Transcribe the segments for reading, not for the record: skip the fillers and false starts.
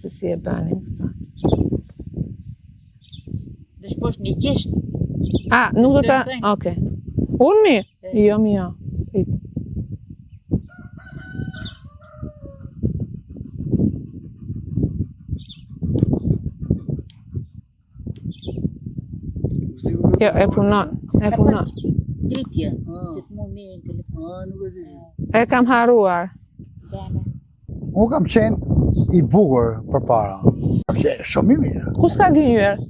se si e bënim këtë. Dhe shposh një gjeshtë. A, nuk do ta... Okej. Unë mi? Jo, mi jo. Prit. Jo, e punon, e punon. Dritje, që të mu mirë në telefon. Ah, nuk e di. E kam harruar. Dane. Unë kam qenë i bukur përpara. Kam qenë shumë i mirë. Kush ka gënjyer?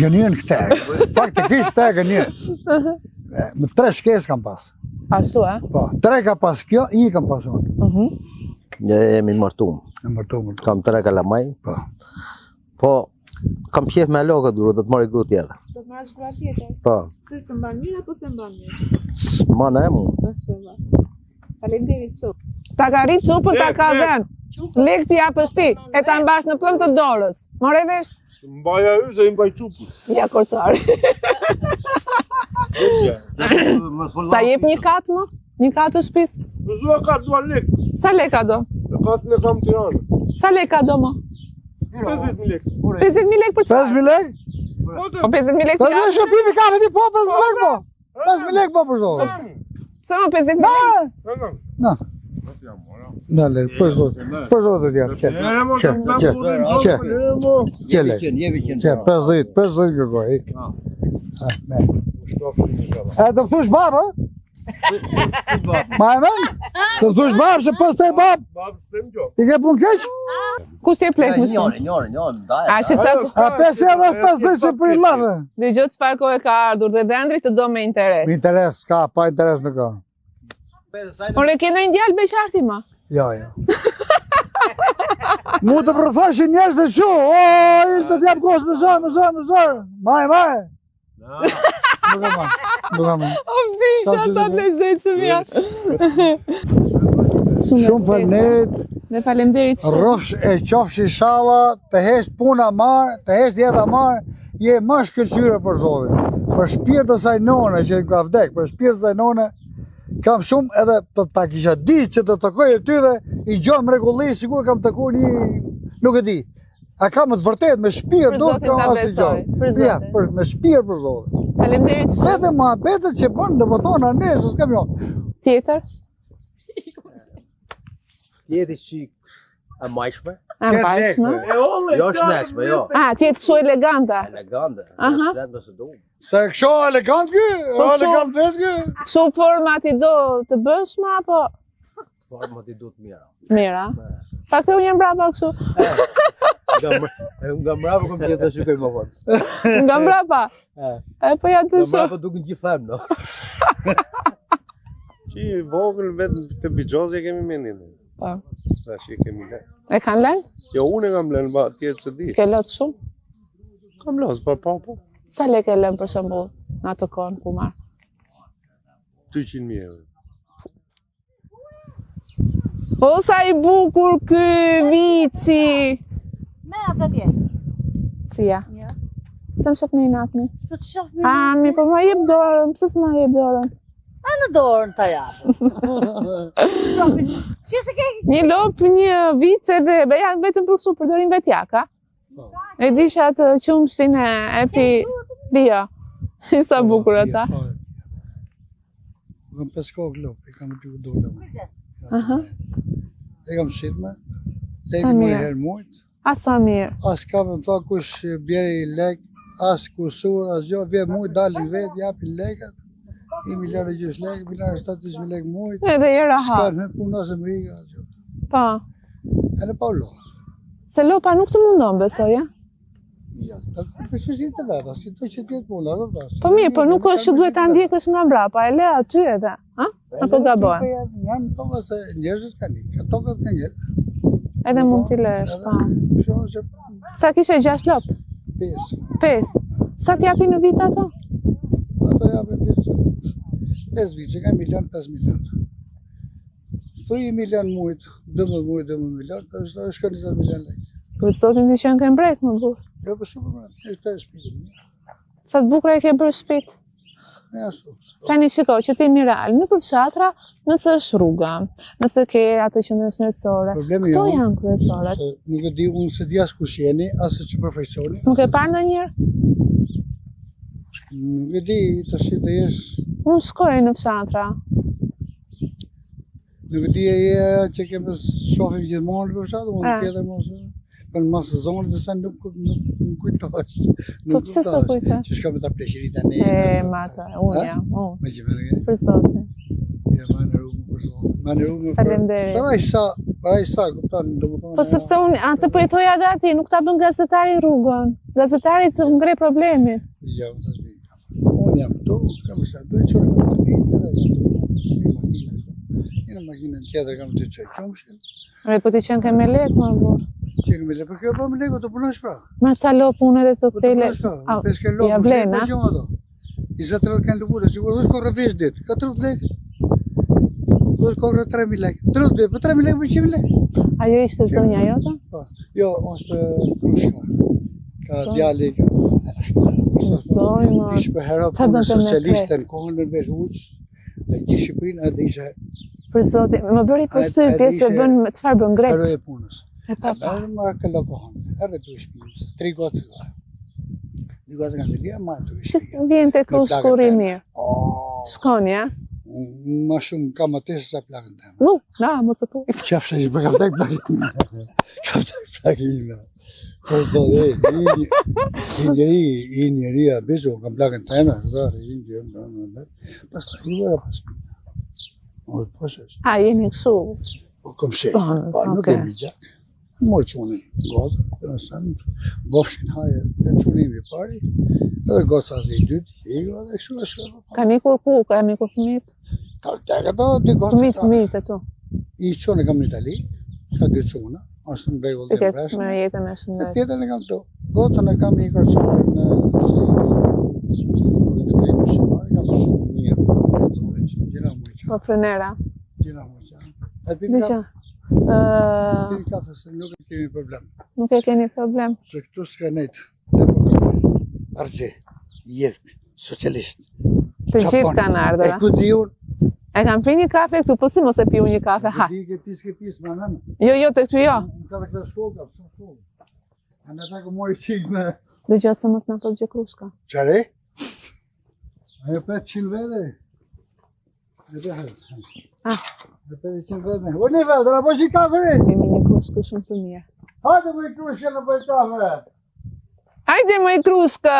Gënjën këte. Faktikisht te gënjën. E, Me tre shkes kam pas. Ashtu, a? Po, tre ka pas kjo, një kam pas unë. Mhm. Ne jemi martum. E martu, martu. Kam tre kalamaj. Po. Po, kam qef me alo këtë grua, do të marrë grua tjetër. Do të marrësh grua tjetër. Po, Se s'e mban mirë apo s'e mban mirë? ma në emu. Mashallah. Faleminderit shumë. Ta ka rrit çupën, ta ka dhënë. Lek t'i japësh ti, e ta mbash në pëllëmbë të dorës. More vesh? Mbaja y se i mbaj çupën. Ja korçari. S'ta jep një kat më? Një kat të shtëpisë? Më zua ka dua lek. Sa leka do? Në katën e kam Tiranë. Sa leka do më? 50.000 lek. 50.000 lek për çfarë? 5.000 lek? Po të Po 50.000 lek të 5.000 lek japësh? shëpimi ka dhe ti po 5.000 lek po. 5.000 lek po për zotin. Pse më 50.000 lek? Na. Na. Na lek, për zotin. Për zotin jap, qe. Qe, qe, qe. Qe lek. Qe, 50, 50 kërkoj, ik. Ah, me. E të thosh babë? Ma e men? Të thosh babë, se pas të e babë, Babë s'tem gjë. i ke punë keq? Kush je plek më shumë? Njëri, njëri, njëri, ndaj. A që qa A 5 edhe 50 se për i llafe. Dëgjoj çfarë kohë ka ardhur dhe Dendri të do me interes. Me interes, ka, pa interes nuk ka. Ore ke ndonjë djalë beqarti më? Jo, jo. Mu të përthoshin njerëz të shu, o, il të t'jap kosë, më zor, më zor, më zor. Maj, maj. Nuk e ma, nuk e ma. O vdisha, Sa sa të të lezetshëm janë. Shumë faleminderit, Dhe faleminderit shumë. rrofsh e qofsh inshallah, të hesht puna marr, të hesht jeta marr, je më shkëlqyre për Zotin. Për shpirt të saj none që ka vdek, për shpirt të saj none, kam shumë edhe të ta kisha ditë që të takoj e tyve, i gjo mrekulli, sikur kam takuar një, nuk e di. A kam me të vërtet me shpirt, Për nuk Zotin kam ta asnjë gjë. besoj, për Ja, Zotin. për me shpirt për Zotin. Faleminderit shumë. Vetëm muhabetet që bën, domethënë nesër s'kam jo. Tjetër? Jeti që e majshme. E mbajshme. Jo shnetshme, jo. A, ti jetë kështu elegante. Elegante. Aha. Shnetshme se du. Se kështu elegant ky, Po kështu- elegant vetë ky. Kështu format i do të bësh ma apo Format i du të mira. mira? Pa këtë unë jam mbrapa kështu. Nga mra- e, nga mbrapa kom gjithë të shikoj më vonë. Nga mbrapa. E. E po ja të Nga shoh. mbrapa duken gjithë femna. Që i vogël vetëm të bixhozi e kemi mendin. Po. Tash e kemi lënë. E kanë lënë? Jo, unë e kam lënë, ba, tjerë se di. Ke lot shumë? Kam lënë, pa pa po. Sa lekë e lënë për shembull në atë kohën ku marr? 200.000 euro. O sa i bukur ky viçi. Me atë atje. Si ja? Ja. Se më shoh me inat mi. Po të shoh mirë. A, mi po më jep dorën, pse s'më jep dorën? A në dorën ta jap. Si se ke? Një lopë, një viç edhe be janë vetëm për kështu përdorim vetjak, a? E di që atë qumështin e, e pi bio. Sa bukur ata. Kam pesë kokë lopë, i kam dy dorë. Aha. E kam shitme. Sa Lekë më mirë. herë mujt. A sa mirë. As ka me tha kush bjeri lek, as kusur, as gjë, vjen mujt, dalin vet, japin lekët. I milion e gjysë lekë, milion e 70 mijë lekë mujt. Edhe je S'ka rahat. në punë as Amerika, as gjë. Po. Edhe pa u lodh. Se lopa nuk të mundon, besoj, ja? Jo, ta si të veta, si të që të jetë puna, do të Po mirë, po nuk është që duhet ta ndjekësh nga mbrapa, e le aty edhe, a? Apo gabohem? Janë toka se njerëzit kanë ikë, ka tokat kanë njerëz. Edhe mund t'i lësh, po. Kështu është Sa kishe 6 lopë? pesë. 5. Sa t'japin në vit ato? Ato japin vit se 5 vite, që kanë milion, 5 milion. 3 milion mujt, 12 mujt, 12 milion, është është shkon 20 milion lekë. Për zotin ti qenë ke mbret, më burr. Jo, po super, e këtë e shtëpinë. Sa të bukura e ke bërë shtëpit. E ashtu. Tani shiko që ti miral, nëpër fshatra, nëse është rruga, nëse ke atë qendrën shëndetësore. Problemi Këto jonë, janë kryesoret. se nuk e di, unë se di as kush jeni, as se që përfaqësoni. S'më ke parë ndonjëherë? Nuk e di, tash të jesh, Unë shkoj në fshatra. nuk e di e je ajo që kemi shohim gjithmonë për fshat, unë E. tjetër mos po në masë zonën të sa nuk nuk nuk kujtohesh. Po Nuk pse s'o kujtohesh? Që shkam me ta pleqëri tani. E, ma të, unë Ha? jam, unë. Me që me Për zotin. Ja, ma në rrugë për zotin. Ma në rrugë për... Faleminderit. Për aq sa, për aq sa, kupton, domethënë. Po sepse unë atë po i thoja edhe atij, nuk ta bën gazetari rrugën. Gazetari të ngre problemin. Jo, më thash mi. Unë jam këtu, kam sa do të çoj kam të ditë, edhe kam të një makinë. Një në makinën tjetër kam të çoj qumshin. Re, po ti qenë ke me lekë, më burr. Që kemi le, për kjo po më leku të punosh pra. Ma ca lopë unë edhe të Po të thele. punosh pra, Au, pesë lopë, ja po vlen, po a? gjë ato. 20 30 kanë lëvurë, sigur do të korrë vesh ditë, ka 30 lekë. Do të korrë 3000 lekë. 30 ditë, po 3000 lekë po 100 lekë. Ajo ishte zonja jote? Po. Jo, është krushka. Ka Zonjë. djali, ka është. Zonjë, më. Ishte për hera Qa punë bënte me socialiste në kohën e Enver Hoxhës, në gjithë Shqipërinë edhe ishe Për zotin, më bëri përshtypje edhe se ishe- bën çfarë bën grek. heroj e punës. E pa pa. Merë më këllo kohën, edhe tu shtëpi, se tri gocë ka. Dy gocë kanë të lira, ma tu Që shtëpi. vjen te Me plakën kushkuri teme. mirë. Oh, Shkon, ja? ma shumë kam atë se sa plakën teme. U, na, mos e thuaj. Qafshe që ka vdek plakën ime. Ka vdek plakën ime. Për zotë, e, i i njeri, i njeri, a bizu, kam plakën teme, dhe, i njeri, dhe, dhe, dhe. Pastaj i vëra pas pina. O, po është. A, jeni kështu. Po kom shej. Zonë, Po nuk okej. kemi gjak. Mor çuni, goca, dhe në sënë, bofshin haje, e çuni im i pari, edhe goca dhe i dytë, i edhe kështu është. Kanë ikur ku? Kanë ikur fëmijët? Ka vdek ato dy goca. Fëmijët, ka- fëmijët e tu. I çuni kam në Itali, ka dy çuna, është në rregull Të dhe ketë breshnë. me jetën e E shëndet. tjetër e kam këtu. Gocën e kam i kërcuar në si si në këtë drejtë shqiptare, kam shumë mirë. për zotin, që Gjina më që, Po frënera. gjina më që. E pim Dëgjoj. kafe, Ë, pim kafe se nuk e kemi problem. nuk e keni problem. Se këtu s'ka nejt demokrat, argje, jetë, socialist. Të Qa gjithë pon? kanë ardhur. E a? ku di unë? E kanë pri një kafe këtu, po si mos e piu një kafe, ha. Ku di ke pis ke pis, ma nënë. Jo, jo, te këtu jo. Unë ka të këtë shkollë, ka pësë shkollë. A në ta ku mori qikë me... Dëgjoj se mos na thotë gjë krushka. Qare? Ajo 500 vete. E të hë. Ah. E 500 vete. O një vete, na po që kafe re? Kemi një krushkë shumë të mirë. Hajde më i krushë në bëj kafe. Hajde më i krushkë!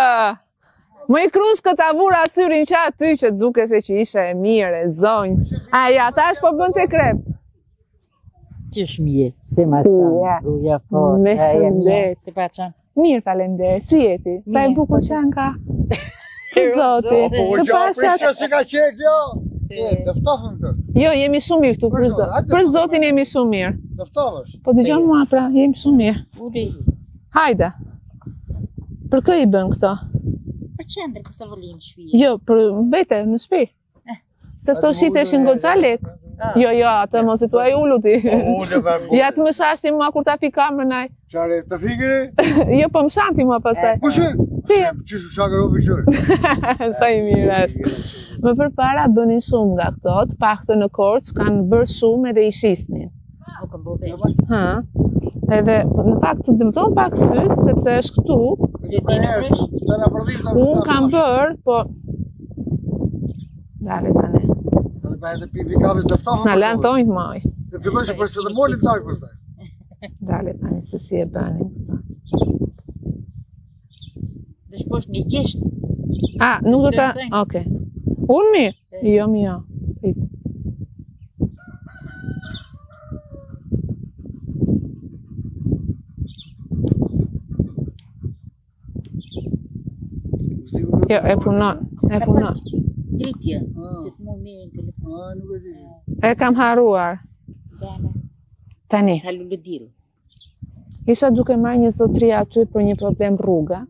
Më i krushkë ta vura syrin që aty që dukeshe që ishe e mirë, e zonjë. A ja, tash po bën të krep. Qysh mirë, si ma Ja. qanë, uja fort. Me a, jam mirë, shëndet. Si pa qanë. Mirë, faleminderit. Si jeti? Sa e Mirë, bukur po. që janë ka. Për zoti. Po, Të gjë, pasha prisha si ka qenë kjo. E, dëftofëm këtë. Jo, jemi shumë mirë këtu Për për zotin, zot. hajde, Për po, zotin jemi shumë mirë. Dëftofësh. Po dëgjoj mua pra, jemi shumë mirë. Uri, Hajde. Për kë i bën këto? për qendër për të vëllin shpije. Jo, për vete në shtëpi. Se këto shiteshin goxha lek. Jo, jo, atë mos i thuaj ulu ti. Unë me Ja të më shash ti mua kur ta pi kamerën ai. Qare, të fikri? Jo, po më shan ti mua pastaj. Po që? Ti. Që shu shakër opi qërë? Sa i mirë është. Më përpara bënin shumë nga këto, të paktën në Korçë kanë bërë shumë edhe i shisnin. Nuk më bo vetë. Ha. Edhe në fakt të dëmton pak syt sepse është këtu. Të na përdhim të Unë kam bërë, po Dale tani. Të pa të pipi kafe dëftofëm. S'na lan thonjt moj. Të filloj se përse të molim darkë pastaj. Dale tani se si e bënin këto. Dhe shposh një gjeshtë. A, nuk do ta... S'të Okej. Unë mi? Jo, mi jo. Prit. Jo, e punon, e punon. Dritje, Ah. që të mu mirë në telefon. Ah, nuk e di. E kam harruar. Dana, Tani, ka lulëdill. isha duke marrë një zotri aty për një problem rruga.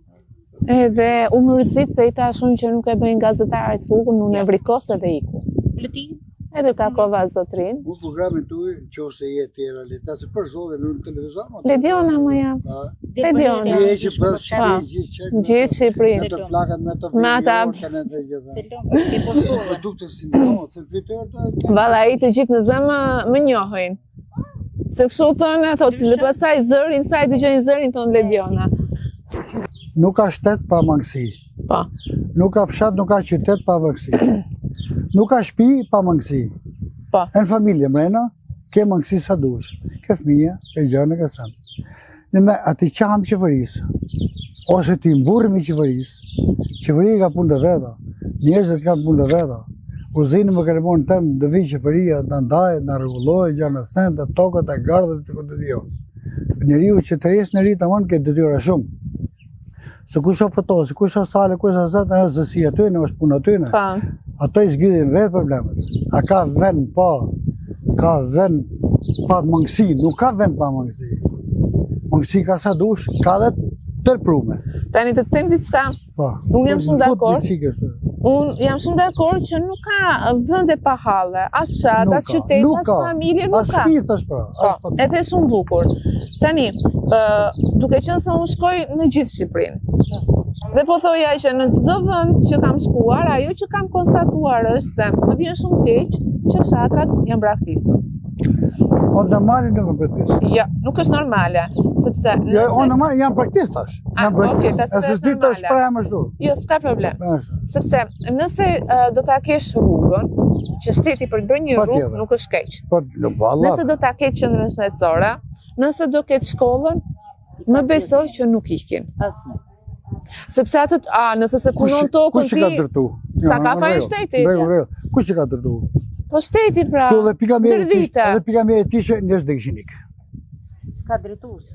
Edhe u mërzit se i thash unë që nuk e bëjnë gazetarët rrugën, unë e vrikos edhe iku. Lulëdill? Edhe takova zotrin. Unë programin tuaj, nëse je ti realitet, se për zotin në televizor, ma. Lediona më jam. A? Lediona. Ti e që për Shqipëri, gjithë që... Gjithë Shqipërinë. Me të plakat, me të Me ata... të të gjitha. Po dukte si në zonë, se fytyrë të... Valla, i të gjithë në zë më, më njohin. Se kështu thonë, thotë, dhe pastaj zërin, sa e dëgjojnë zërin, thonë Lediona. Nuk ka shtet pa mangësi. Po. Nuk ka fshat, nuk ka qytet pa mangësi. Nuk ka shtëpi pa mangësi. Po. E në familje mrena, ke mangësi sa dush. Ke fëmija, ke gjënë, ke sen. Në me aty qam qeverisë, ose ti mburremi qeverisë, qeveria ka punë të veta, njerëzit kanë punë të veta. Uzinë më kërë tem, do vi qeveria, të ndajë, të rregullojë, gjënë sende, tokët, e gardët, që këtë dio. Njeriu që të jesë në rritë, tamam ke detyra shumë. Se kush o fotosi, kush o sale, kush o zëtë, ajo zësi aty, në është punë aty, në. Pa. Ato i zgjidhin vetë problemet. A ka vend pa, ka vend pa mangësi, nuk ka vend pa mangësi. Mangësi ka sa dush, ka dhe tërprume. Tani të të them diçka, Po. Unë jam shumë Në fut dakord. një çikë ashtu. unë jam shumë dakord që nuk ka vende pa halle, as fshat, Nuk as ka, qytet, nuk as ka, familje, nuk As ka. shtëpi thash pra, Po, as familje. edhe shumë bukur. Tani, ë, duke qenë se unë shkoj në gjithë Shqipërinë. Dhe po thoja që në çdo vend që kam shkuar, ajo që kam konstatuar është se më vjen shumë keq që fshatrat janë braktisur. O normale nuk e praktis. Jo, nuk është normale, sepse Jo, o nëse normale janë praktis tash. Ah, Janë praktis. okay, tas E se është s'di të normale. shprehem ashtu. jo, s'ka problem. Ashtu. Sepse nëse ë, do ta kesh rrugën, që shteti për të bërë një rrugë Patjetër. nuk është keq. Po, nuk valla. Nëse do ta ketë qendrën shëndetësore, nëse do ketë shkollën, më besoj që nuk ikin. Asnjë. Sepse atë, a, nëse se punon tokën kush i ka ti, ndërtu? Sa Jo, ka në fajin rregull, shteti? në rregull, në rregull. Kush i ka ndërtu? po shteti pra, Këtu dhe pika ndër mirë t'ishte, vite. edhe pika mirë t'ishte, njerëz do kishin ik. S'ka drejtues.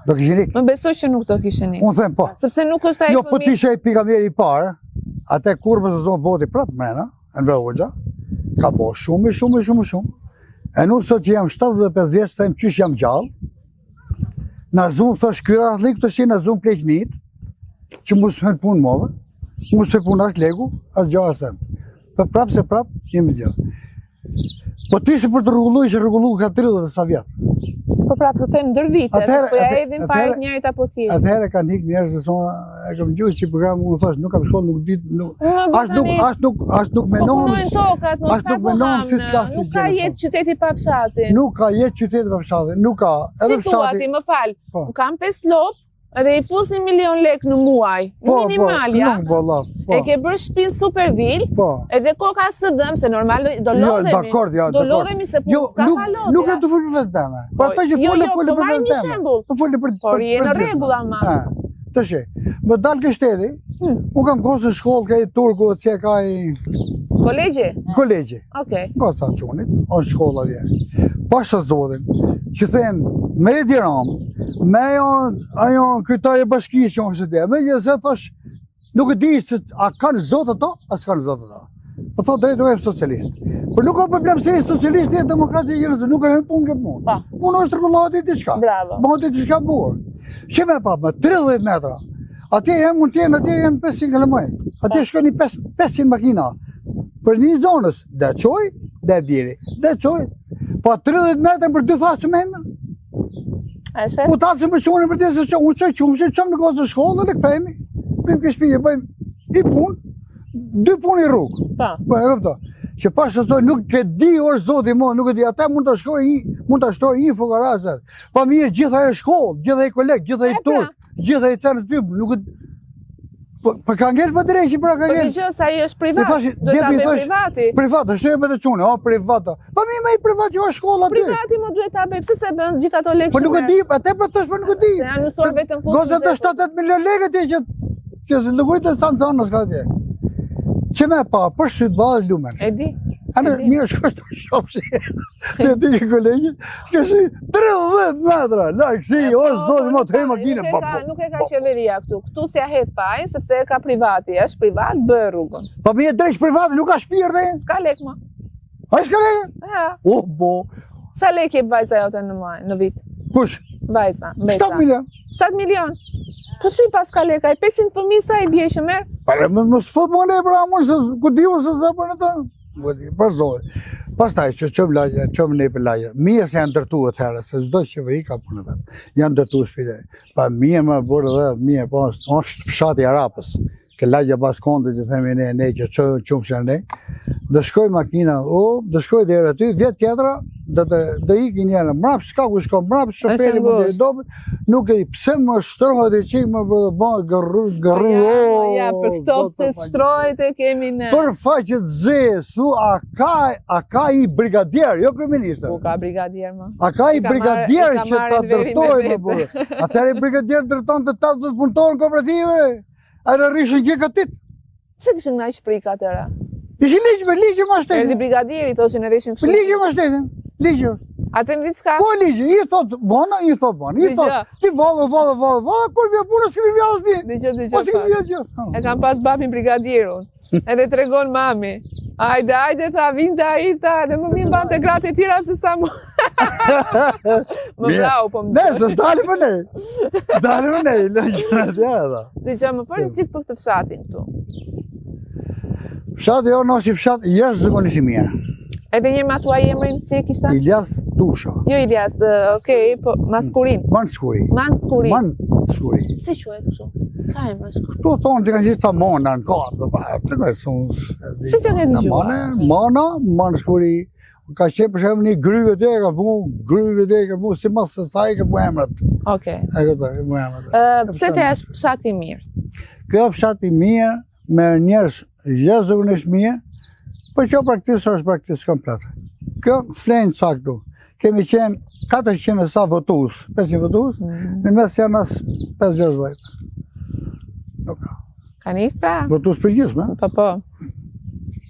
Do kishin ik. Më besoj që nuk do kishin ik. Unë them po. Sepse nuk është ai Jo, po fëmijë. t'ishe i pika mirë i parë, atë kur më zonë boti prap mrena, Enver Hoxha, ka bo shumë, shumë, shumë, shumë. E nuk sot që jam 75 vjeç, them qysh jam gjallë. Na zumë, thosh, ky rahatlik të shi, na zumë pleqnit, që mos më punë move, mos se punë as legu, as gjë as sen. Po prap se prap jemi gjallë. Po ti ishe për të rregulluar, ishe rregulluar ka 30 e sa vjet. Po prap të them ndër vite, Atëherë- se po ja atë- hedhim fajit atëherë- njërit apo tjetrit. Atëherë kanë hik njerëz se sona e kam dëgjuar që program unë thash nuk kam shkollë, nuk di, nuk Më as nuk tani, as nuk as nuk Po menon. punojnë tokat, mos as ka nuk po menon si hanë, të flasin Nuk ka gjëra, jetë qyteti pa fshatin. Nuk ka jetë qyteti pa fshatin, nuk ka. Si Edhe thua fshati. ti, më fal. Po. Unë kam 5 lopë edhe i fus një milion lek në muaj, Po, minimalja. Po, nuk po laf. Po. E ke bërë shtëpinë super vil, Po. edhe koka së dëm, se normal do Jo, lodhemi. dakord, ja, do dakord. lodhemi se punë Jo, s'ka nuk pa lodhja. nuk e të fol për veten teme. Po ato që jo, fole, jo, fole po për marrim veten një teme. shembull. Po fole për Por për- je për në gjithë. rregull ama. Ha. Tash, më dal ke shteti, Hmm. unë kam kohë në shkollë ke i turku që e ka i Kolegji? kolegji. Okej. Nga sa qunit, është shkolla atje. Pasha Zotin, që them, me Edi Ramë, me ajo, ajo kryetari e bashkisë që është atje, me një zë thash, nuk e di se a kanë zot ato, a s'kanë zot ato. Po thotë drejt unë jam socialist. Por nuk ka problem se je socialist, je demokrat, je njerëz, nuk e hyn punë këtë punë. Po. Punë është rregullati diçka. Bravo. Bëhet diçka bukur. Që me pa, me 30 metra. Atje jam mund të jenë, atje janë 500 kilometra. Atje shkojnë 5 500 makina. Për një zonës, dhe çoj, dhe bjeri, dhe çoj. Po 30 metra për dy thasë mendën. A e shef? Po ta që më çonin për të se çoj, unë çoj qumshtin, çojm në gozë të shkollë dhe kthehemi. Bëjmë ke shtëpi, bëjmë i punë, dy punë i rrugë. Po. Po e kupto. Që pas të thoj, nuk e di or zoti mo, nuk e di, ata mund ta shkojë një, mund ta shtojë një fukara se. Pa mirë gjithë ajo shkollë, gjithë ai koleg, gjithë ai E, pra. turk, gjithë ai tërë ty, nuk e Po, po ka ngel pa drejtë, pra ka Po ngel. dëgjoj se ai është privat. I thash, Duhet ta djepi i bëj thash- privati. Privat, është e bëtë çunë, o privat. Po mirë më i privat që është shkolla aty. Privati më duhet ta bëj, pse se bën gjithë ato lekë? Po që nuk e merr? di, atë po thosh, po nuk e di. Se janë mësuar vetëm fut. Goza të 7-8 milion lekë atje që që se llogarit e sa nxënës ka atje. Që me pa, për syt bëhet lumen. E di. Anë e di. mirë shkosh të shohësh. Ti di që kolegji, shkosh 30 metra, larg si, E, o po, zoti, po, më nuk të ka- hej makinë, nuk e po. ka- po, Nuk e ka po. qeveria këtu. Këtu s'ja hedh fajin sepse e ka privati, është privat, bëj rrugën. Po mirë drejt privat, nuk ka shtëpi erdhe. S'ka lek më. Ai s'ka lek. Ja. O bo. Sa lek jep vajza jote në muaj, në vit? Kush? Vajza, mbesa. 7 milion. 7 milion. Po si pas ka lek, ai 500 fëmijë sa i bie që merr? Pa më mos fut më le pra, mos se ku diu se sa për atë. Për Zotin. Pastaj që çom lagje, çom ne për lagje. Mirë se janë ndërtuar atëherë, se çdo qeveri ka punën e vet. Janë ndërtuar shtëpi. Pa mirë më burrë dhe mirë, po është fshati i Arapës. Ke lagja pas kontit, i themi ne, ne që që qumshën ne. Do shkoj makina, o, do shkoj deri aty, vjet tjetra, do të do iki një herë mbrapsht, s'ka ku shkon mbrapsht, shoferi mund të do, nuk e di pse më shtrohet e çik më bë bë gërru gërru. Po ja, po ja, për këto pse shtrohet e kemi ne. Për faqe të zezë, thu a ka a ka i brigadier, jo kryeministër. Po ka brigadier më. A ka i brigadier që ta ndërtojë më burrë. Atëherë brigadier ndërton të 80 punëtorë në kooperativë. A në rrishin gjithë këtë ditë. Pse kishin aq frikë atëherë? Ishin ligj me ligj ma shtetin. Erdhi brigadieri, thoshin edhe ishin kështu. Ligji ma shtetin. Ligji. A them diçka? Po ligji, i thot bona, i thot bona, i thot. Ti vallë, vallë, vallë, vallë, kur vjen puna s'kemi vjellë asnjë. Dëgjo, dëgjo. Po s'kemi vjellë gjë. E kam pas babin brigadierun. Edhe tregon mami. Ajde, ajde, tha, vinte ai, tha, edhe më mirë mbante gratë e tjera se sa mu. Më vrau, po më Ne, se s'dalim për ne. Dalim për ne, lë gjëra të tjera, tha. Dëgjo, më fol një çik për këtë fshatin këtu. Fshati jonë është fshat jashtëzakonisht i mirë. Edhe një ma thuaj emrin si e kishte? Ilyas Tusha. Jo Ilyas, okej, po Maskurin. Manskuri. Manskuri. Manskuri. Si quhet kështu? Ça emri është? Këtu thonë që kanë gjithë ca mona në katë, dhe pa, të kërë, sonë... Si që ke dëgjuar? Mona, mona, Manskuri. Ka qenë për shembull një grykë atje, ka vu grykë atje, ka vu simas se sa i ka vu emrat. Okej. E kuptoj, ka vu emrat. Ë, pse the është fshat i mirë? Kjo fshat i mirë, me njerëz jashtëzakonisht mirë, po kjo praktikisht është praktikisht komplet. Kjo flenë sa këtu. Kemi qenë 400 e sa votues, 500 votues, mm. në mes janë as 5-60. Nuk ka. Kanë ikë pra? Votues përgjithshme. Po, po.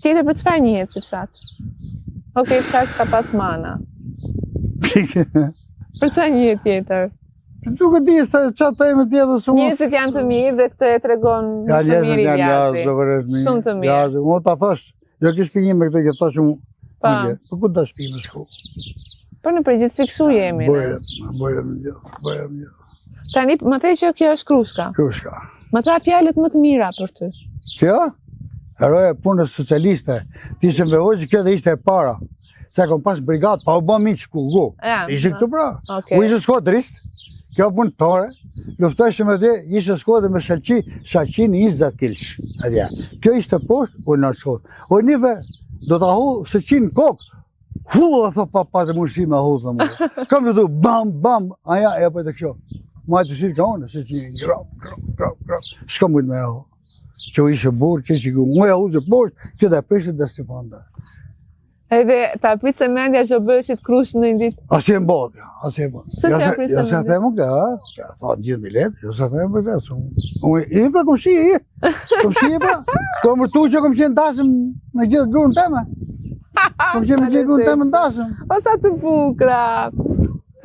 Tjetër për çfarë njihet si fshat? Okej, fshat që ka pas mana. Për çfarë njihet tjetër? Nuk e di se çfarë themi tjetër se Njerëzit janë të mirë dhe këtë e tregon ja, më së miri janë Iljazi. Shumë të mirë. Ja, unë ta thash, jo ke shtëpi me këtë që thash unë. Pa. Po ku do shtëpi me shku? Po në përgjithësi kështu jemi. ne. Bojrëm, bojrëm gjithë, bojrëm gjithë. Tani më the që kjo është krushka. Krushka. Më tha fjalët më të mira për ty. Kjo? Heroja e punës socialiste. Ti ishe me hoqë, kjo dhe ishte e para. Se kom pas brigadë, pa u bë miq ku, ku. Ja, Ishe këtu pra. Okej. U ishe skuadrist, kjo punëtore, luftojshim atje, ishe skuadër me shalqi, shalqin 20 kilsh. Atje. Kjo ishte poshtë, u në shkollë. O nive, do ta hu shalqin në kokë. Hu, a tho, pa, pa të mundësi me hu, thë më. Kam të tu, bam, bam, aja, e po të kjo. Ma të shirë ka unë, shalqin, grop, grop, grop, grop. S'kam mujtë me e hu. Që u ishe burë, që ishe ku, unë e hu që poshtë, kjo dhe prishët dhe si fonda. Edhe ta prise mendja që bëheshit krush në një ditë. Asë e mbodh, asë e mbodh. Pse s'ja prise Jo se mendja? them unë, ha? Ja thot gjithë milet, jo se them për këtë. Unë i pra komshi, i. Komshi i pra. Kom vërtu që kom qenë dasëm me gjithë gruan teme. Kom qenë me gjithë gruan teme në dasëm. O sa të bukura.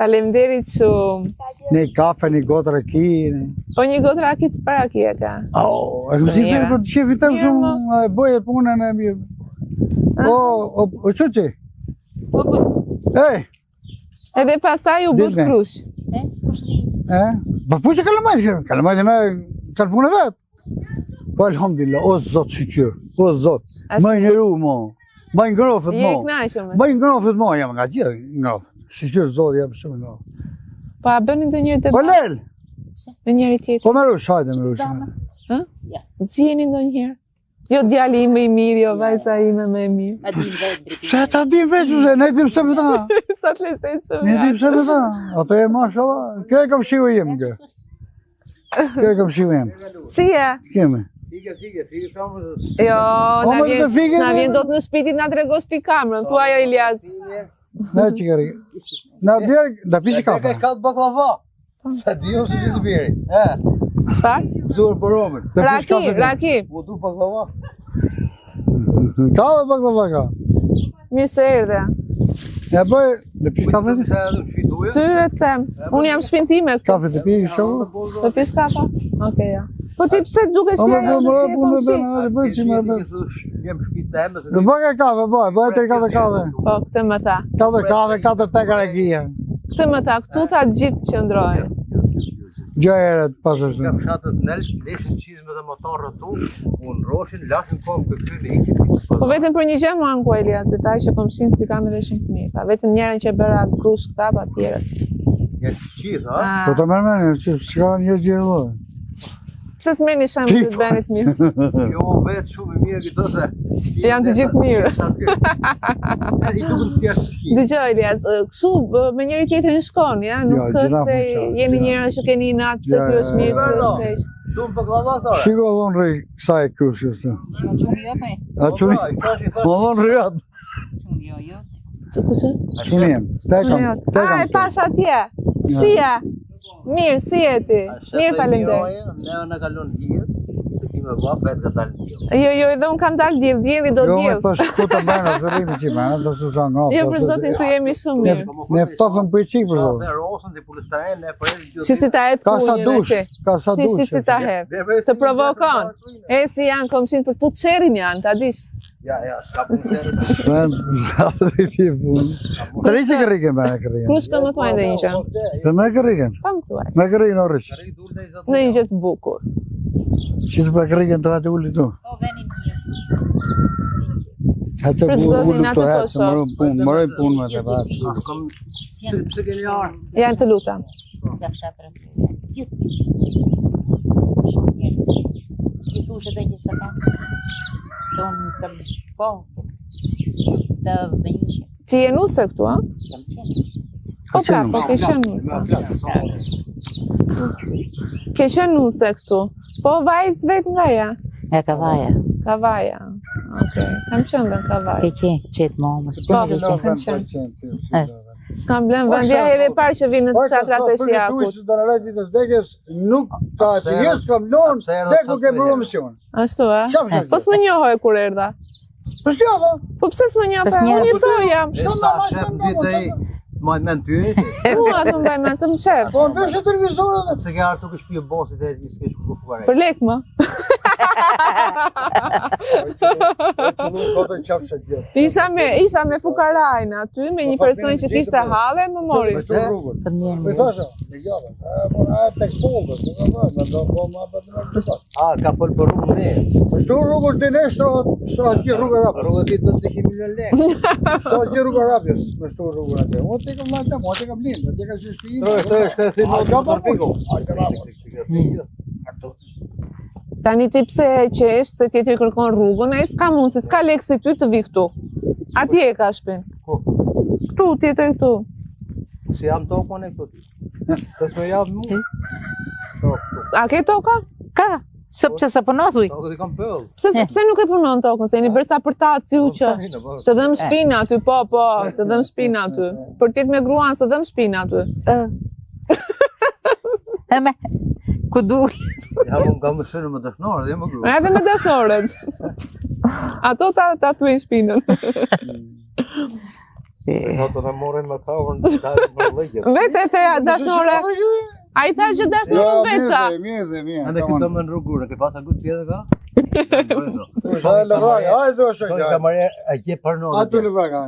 Faleminderit shumë. Një kafe, një gotë raki, një... Po një gotë raki çfarë raki e ka? Oh, e kom si Mira. të për të qefit tem Mirë, shumë, e bëje punën e mirë. O, o, o, çuçi. Po, po. Ej, Edhe pastaj u bët Dilme. krush. E, kush di? e? Po pushë kalamajt, kalamajt me kanë punë vet. Po alhamdulillah, o zot shyqyr, o zot. Ashtu. Më i nderu mo. Më i ngrofët Je mo. i kënaqur me. Më i ngrofët mo, jam nga gjithë ngrofët. Shyqyr zot, jam shumë i ngrofët. Po a bëni ndonjëherë Po debat lel, me njëri tjetrin? po me rush, hajde me rush. Ë? Ja. Ziheni ndonjëherë? Jo djali im më i mirë, jo vajza ime më e mirë. A dim vetë drejtimin. Pse ta dim vetë, se ne dim pse me ta. Sa të lezetshëm. Ne janë. dim pse me ta. Ato e mashallah. Kjo e kam shiu jem kjo. Kjo e kam shiu jem. Si je? Kemi. Fike, fike, fike kamën. Jo, Po, na më vjen, të fike, na ne. vjen dot në shtëpi ti na tregosh pi kamrën. Thuaj o Ilias. Na që kërë. Na bjerë, na pishi kafe. Ka të baklava. Sa di unë se ti të bjeri. E, Çfarë? zuar për romën. Na pishi Raki, kafe. raki. U du baklava. Ka dhe baklava ka. Mirë se erdhe. Ja bëj, në pish kafe? Ty e them. Unë jam shpinë time këtu. Kafe të pish, shoh. Do pish kafe? Okej, ja. Po ti pse dukesh O, më fjala bëj, do të më komshi? bëj, më bëj, që më bëj. Jem shtëpi teme se Do bëj kafe, bëj, bëj tre katër kafe. Po, këtë më tha. Katër kafe, katër teka rakia. Këtë më tha, këtu tha gjithë qëndrojnë. Gjë herët pas është. Nga fshatët nelt, leshin çizme të marrë. motor rrëtu, u ndroshin, lashin kom këty në ikin. Po vetëm për një gjë m'u anku Eliasi, tha që komshin s'i kam edhe shumë të mirë. Tha vetëm njërin që e bëra grush këta, pa tjerët. Një gjithë, ha? Ah, Po të merr mendjen, që s'ka një gjë lloj. Pse s'merrni shembull të bëni të mirë? Jo, vetë shumë i mirë këto se... Janë të gjithë mirë. I duken të tjerë të shki. Dëgjoj Elias, ë, kështu bë, me njëri tjetrin shkon, ja, nuk Jo, është gjëra se po, qa, jemi gjëra. njerëz që keni inat pse Ja, ky është ja, mirë, ja. pse është keq. Duam baklava thore. Shiko dhon rri kësaj krushës. Çuni jot ai. A çuni? Po, i thash, i thash. Po dhon rri atë. Çuni jo jot. Çu kush është? Çuni jem. Te Çuni kam. jot. Te A, kam. e pash atje. Si je? Mirë, si je ti? A shef Mirë, sa i faleminderit. mirë oje, Ne na kalon dihet, se ti me vlla vetë ka dalë diell. Jo, jo, edhe un kam dalë diell, dielli do Jo, më diell. thash ku të bëjnë, të rrimë që bëjnë, të se sa ngrohtë. Jo, për zotin tu jemi shumë mirë. Ne ftohëm për çik për Sa zotin. dhe rosën, ti pulistaren, ne për edhe gjithë. Shi si ta hedh Ka sa kunjën dush, e ka sa shi. Shi dush. shi si ta hedh. Të provokon. E si janë komshin për të sherrin janë, ta dish. Ja, ja, s'ka punë tjetër. Shen, ti punë. Të rriqë kërriken me kërriken. Krushka më thuaj ndonjë gjë. Dhe me kërriken. Pa më thuaj. Me kërriken o rriq. Ndonjë gjë të bukur. Që të pa kërriken të atë uli tu. Po veni mirë. Atë Për bu zotin, ulu atë këto po hetë, se shoh. mërojmë punë, mërojmë punë me të batë. Kam pse pse keni ardhur? Janë të lutem. Nga fshatrat. Gjithë. Shumë njerëz. Ti thush edhe që s'ka. Tonë kam po. Të vënjëshe. Ti je nuse këtu, a? Kam qenë. Po pra, po ke qenë nuse. Ke qenë nuse këtu. Po vajzë vet nga ja? Nga Kavaja. Kavaja. Okej, kam qenë dhe në Kavajë. Ke qenë qetë mama. Po, kam qenë. S'kam blen vend, ja herë e parë që vinë në fshatrat e Shijakut. Që do në rajtë të vdekjes, nuk ta që jes kam lonë, Pse erdha dhe ku sot ke me bërë herë? emision. Ashtu, a? Qa më Po s'më njohë kur erdha. Po s'jo, po. Po pse s'më njohë? Po s'njohë. Unë njësoj jam. E sa shef në ditë ai, maj mend ty, si? Mua të mbaj mend, se më qef. Po më bësh televizorin. Pse ke ardhur këtu shtëpi e bosit e s'ke shku fare. Për lek më. Po të qafshë gjithë. Isha me, isha me fukarajn aty, me një Po, person që gjithë kishte po. halle, më mori. Me shtu rrugën. Për mirë. Po i thashë, e gjave, e, po, e, tek shkollës, e, po, më do po më po të më këto. A, ka fol për rrugën ne. Me shtu rrugën ti ne shtrohet, shtrohet gjithë rruga e Rapës. Rrugën ti do të 200 milion lekë. Shtrohet gjithë rruga e Rapës, me shtu rrugën atje. Unë ti kam lënë, unë ti kam lind, aty ka qenë shtëpi. Shtroj, shtroj, shtroj, si A, më ka pa push. A, ka pa push. Tani ti pse e qesh se tjetri kërkon rrugën, ai s'ka mundsi, s'ka lek si ty të vi këtu. Atje e ka shtëpinë. Ku? Këtu, tjetër këtu. Si jam tokën e këtu ti. Të s'më jap mu. Tokë, këtu. A ke toka? Ka. Sepse sa punon thuj. Tokën i kam pëll. Pse pse nuk e punon tokën? Se jeni bërë ca përtaci ju që të dhëm shpinë aty, po, po, të dhëm shpinë aty. Për tjetë me gruan së dhëm shpinë aty. Ë. E me. Ku dul? Ja, unë kam më shënë me dashnorë, dhe më grua. Edhe me dashnorët. Ato ta ta thuajnë shpinën. Sa të na morën me tavrën, dalin për lëgjët. Vetë e the dashnore. Ai tha që dashnorën vetë. tha. Mirë, mirë, mirë. Ane këtë më në rrugë, ke pas agu tjetër ka? Sa e lëvraj, hajde do Po shë. ka marrë a gje parnon. Aty lëvraj ka.